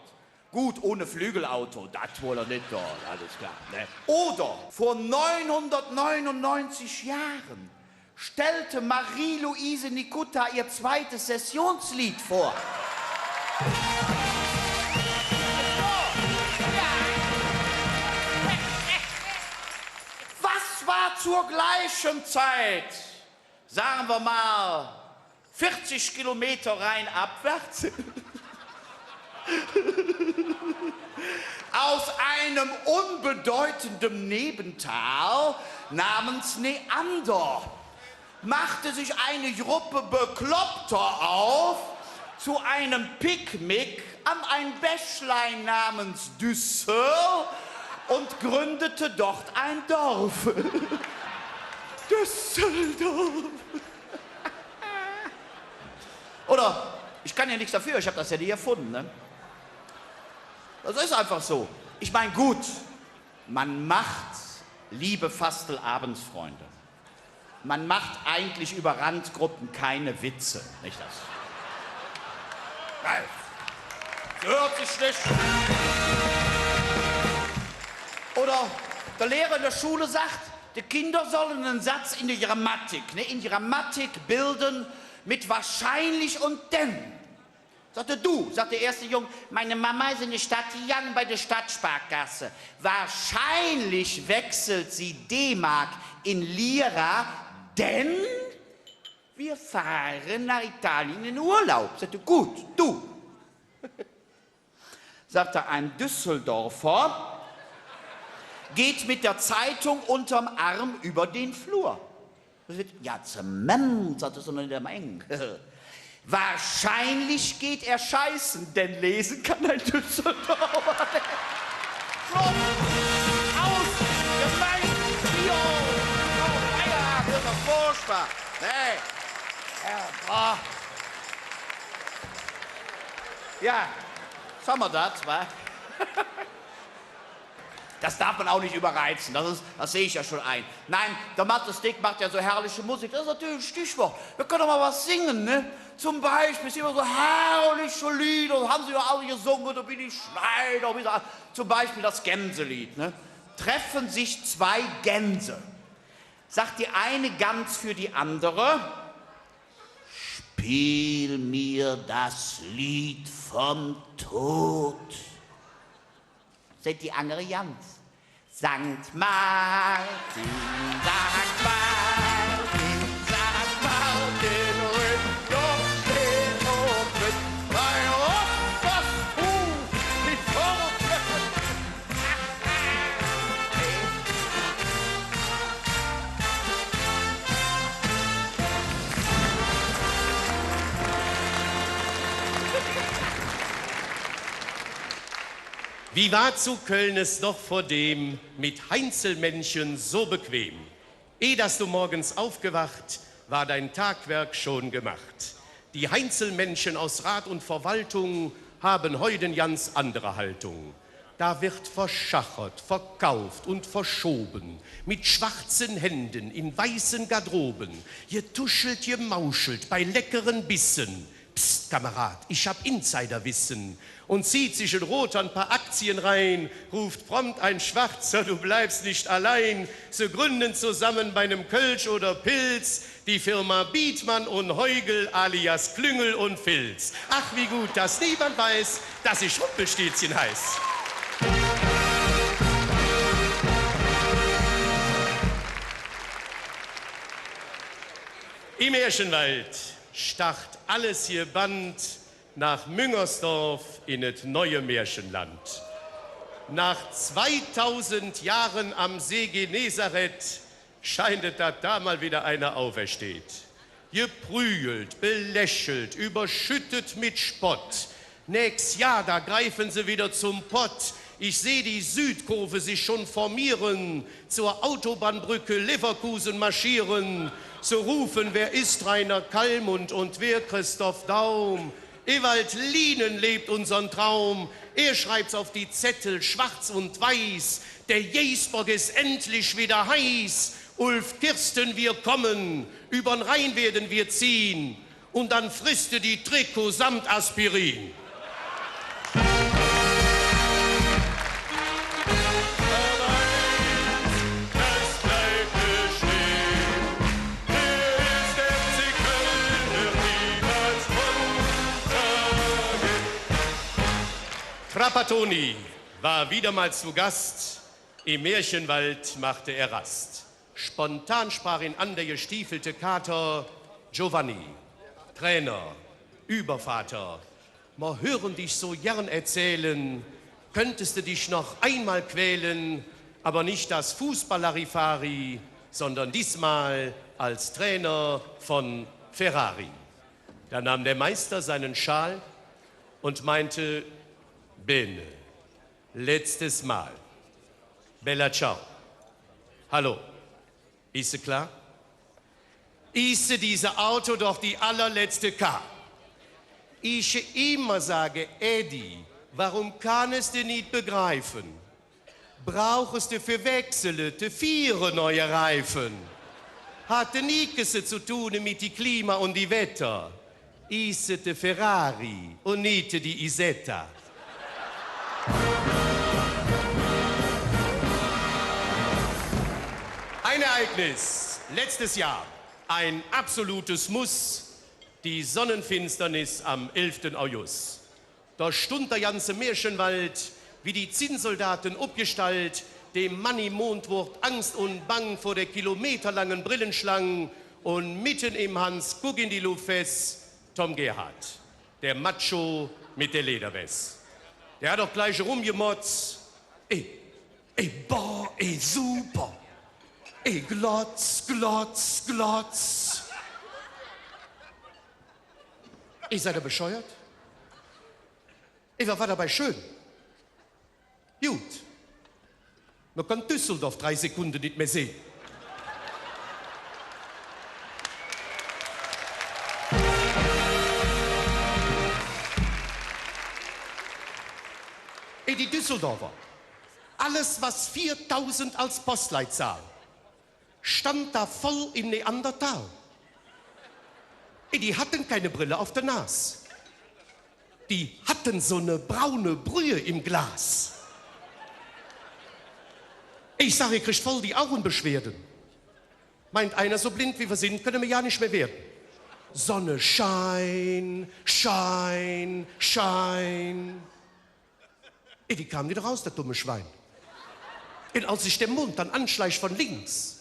Gut, ohne Flügelauto, dat wohl nit, do, alles klar, ne? Oder vor neunhundertneunundneunzig Jahren stellte Marie-Luise Nikuta ihr zweites Sessionslied vor. Was war zur gleichen Zeit, sagen wir mal, vierzig Kilometer rheinabwärts, aus einem unbedeutenden Nebental namens Neander machte sich eine Gruppe Bekloppter auf zu einem Picknick an ein Bächlein namens Düssel und gründete dort ein Dorf. Düsseldorf. Oder, ich kann ja nichts dafür, ich hab das ja nicht erfunden, ne? Das ist einfach so. Ich meine, gut, man macht, liebe Fastelovendsfreunde, man macht eigentlich über Randgruppen keine Witze, nicht das? Nein, so hört sich nicht. Oder der Lehrer in der Schule sagt, die Kinder sollen einen Satz in der Grammatik, ne, in Grammatik bilden mit wahrscheinlich und denn. Sagt er: „Du“, sagt der erste Jung, „meine Mama ist in die Stadt gegangen, bei der Stadtsparkasse. Wahrscheinlich wechselt sie D-Mark in Lira, denn wir fahren nach Italien in Urlaub.“ Sagt er: „Gut, du.“ Sagt er: „Ein Düsseldorfer geht mit der Zeitung unterm Arm über den Flur.“ „Ja, Zement“, sagt er, „sondern der Main.“ „Wahrscheinlich geht er scheißen, denn lesen kann ein Düsseldorfer.“ Flott! Aus! Gemein! Bio! Oh, Feierabend, das ist doch furchtbar! Nee! Ja, boah. Ja, was haben wir da, wa? Das darf man auch nicht überreizen, das ist, das sehe ich ja schon ein. Nein, der Mathis Dick macht ja so herrliche Musik, das ist natürlich ein Stichwort. Wir können doch mal was singen, ne? Zum Beispiel, es gibt immer so herrliche Lieder, haben sie ja alle gesungen, der Willy Schneider, wie sie, zum Beispiel das Gänselied, ne? Treffen sich zwei Gänse. Sagt die eine Gans für die andere: „Spiel mir das Lied vom Tod.“ Säht die andere Gans: „Sankt Martin, Sankt Martin, Sankt Martin, rück doch den Ofen, bei uns das Tuch nicht vorne.“ Wie war zu Köln es doch vordem mit Heinzelmännchen so bequem? Eh, dass du morgens aufgewacht, war dein Tagwerk schon gemacht. Die Heinzelmännchen aus Rat und Verwaltung haben heute ganz andere Haltung. Da wird verschachert, verkauft und verschoben, mit schwarzen Händen in weißen Garderoben, getuschelt, gemauschelt bei leckeren Bissen. Psst, Kamerad, ich hab Insiderwissen. Und zieht sich ein Roter ein paar Aktien rein, ruft prompt ein Schwarzer: „Du bleibst nicht allein.“ Sie gründen zusammen bei nem Kölsch oder Pils die Firma Bietmann und Heugel alias Klüngel und Filz. Ach, wie gut, dass niemand weiß, dass ich Rumpelstilzchen heiß. Im Märchenwald starrt alles gebannt nach Müngersdorf in et neue Märchenland. Nach zweitausend Jahren am See Genezareth scheint et, dat da mal wieder einer aufersteht. Geprügelt, belächelt, überschüttet mit Spott. Nächst Jahr, da greifen se wieder zum Pott. Ich seh die Südkurve sich schon formieren, zur Autobahnbrücke Leverkusen marschieren. Zu rufen, wer ist Reiner Calmund und wer Christoph Daum? Ewald Lienen lebt unsern Traum. Er schreibt's auf die Zettel schwarz und weiß. Der Geißbock ist endlich wieder heiß. Ulf Kirsten, wir kommen. Übern Rhein werden wir ziehen. Und dann frisst du die Trikots samt Aspirin. Trapattoni war wieder mal zu Gast, im Märchenwald machte er Rast. Spontan sprach ihn an der gestiefelte Kater: „Giovanni, Trainer, Übervater, mer hören dich so gern erzählen, könntest du dich noch einmal quälen, aber nicht als Fußball-Larifari, sondern diesmal als Trainer von Ferrari.“ Da nahm der Meister seinen Schal und meinte: „Bene, letztes Mal. Bella ciao. Hallo. Isse klar? Isse diese Auto doch die allerletzte K. Ich immer sage, Eddie, Woröm kanns de nit begreife? Bruchs de för Wechsele de Viere neue Reife? Hät de nix ze dun met die Klima un die Wetter? Es et de Ferrari un nit die Isetta? Ein Ereignis letztes Jahr, ein absolutes Muss, die Sonnenfinsternis am elften August. Do stundt der ganze Märchenwald wie die Zinnsoldaten opgestallt, dem Mann im Mond woodt angst un bang vor der kilometerlangen Brillenschlang, un mitten im Hans-Guck-in-die-Luft-Fest Tom Gerhardt, der Macho mit der Lederwest. Der hät och glich erömgemotz: Ey, ey, boah, ey, super. Ey, glotz, glotz, glotz. Ey, sidd ehr bescheuert? Ey, wat wor dobei schön? God. Mer kann Düsseldorf drei Sekunde nit mih sinn. Ey, die Düsseldorfer, alles, wat veerdausend als Postleitzahl, stundt do voll em Neandertal. Die hatte keine Brille auf der Nas. Die hatte su ene braune Brühe em Glas. Ich sag, ehr kritt voll die Augebeschwerde. Meint einer, su blind wie mer sin, künne mer jo nit mih weede. Sonne schein, schein, schein. Ey, die kom nit erus, dat dumme Schwein. Un als sich der Mond dann anschlich vun links,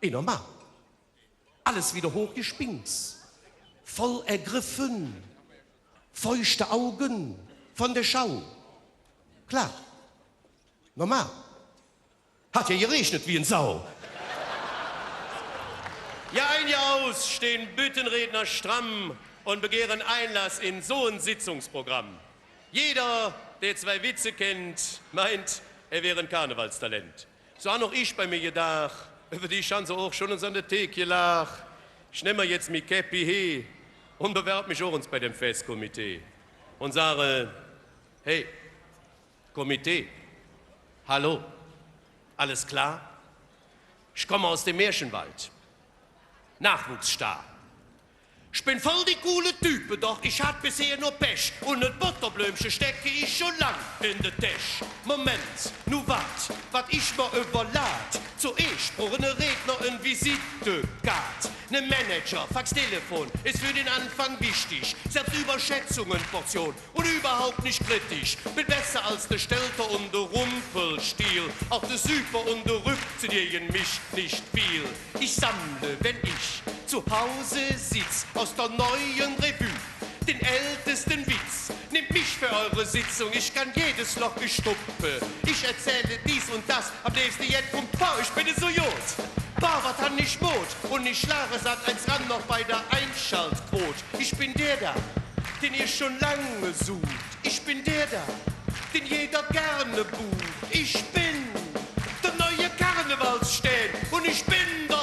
ey, normal. Alles widder hochgespingks. Voll ergriffe, feuchte Auge vun der Schau. Klor. Normal. Hät jo geregnet wie en Sau. Jahr ein, Jahr aus stehen Büttenredner stramm und begehren Einlass in so ein Sitzungsprogramm. Jeder, der zwei Witze kennt, meint, er wäre ein Karnevalstalent. Su han och ich bei mir gedaach, üvver die han se och schon ens an der Thek gelaach. Ich nemme mer jetz mi Käppi he un bewerb mich och ens bei dem Festkomitee un sage: Hey, Komitee, hallo, alles klar? Ich komme aus dem Märchenwald. Nachwuchsstar. Ich ben voll die coole Type, doch ich hatt bisher nor Pech. Un e Botterblömche stecke ich schon lang en der Täsch. Moment, nu waad, wat ich mer üvverlaat. Zoeesch bruch ene Redner en Visitekaat. Ne Manager, Fax, Telefon es för den Aanfang wichtig. Selbstüberschätzung en Portion un üvverhaup nit kritisch. Ben besser als der Stelter un der Rumpelstiel. Och der Süper un der Rüpp, die gäge mich nit vill. Ich sammle, wenn ich zu Hause sitz, aus der Neuen Revue den ältesten Witz. Nehmt mich für eure Sitzung, ich kann jedes Loch gestoppe. Ich erzähle dies und das, am nächsten jetzt vom Paar, ich bin so jod. Paar, wat han ich Mod, un ich schlage Sat eins ran noch bei der Einschaltquot. Ich bin der da, den ihr schon lange sucht. Ich bin der da, den jeder gerne bucht. Ich bin der neue Karnevalsstern un ich bin der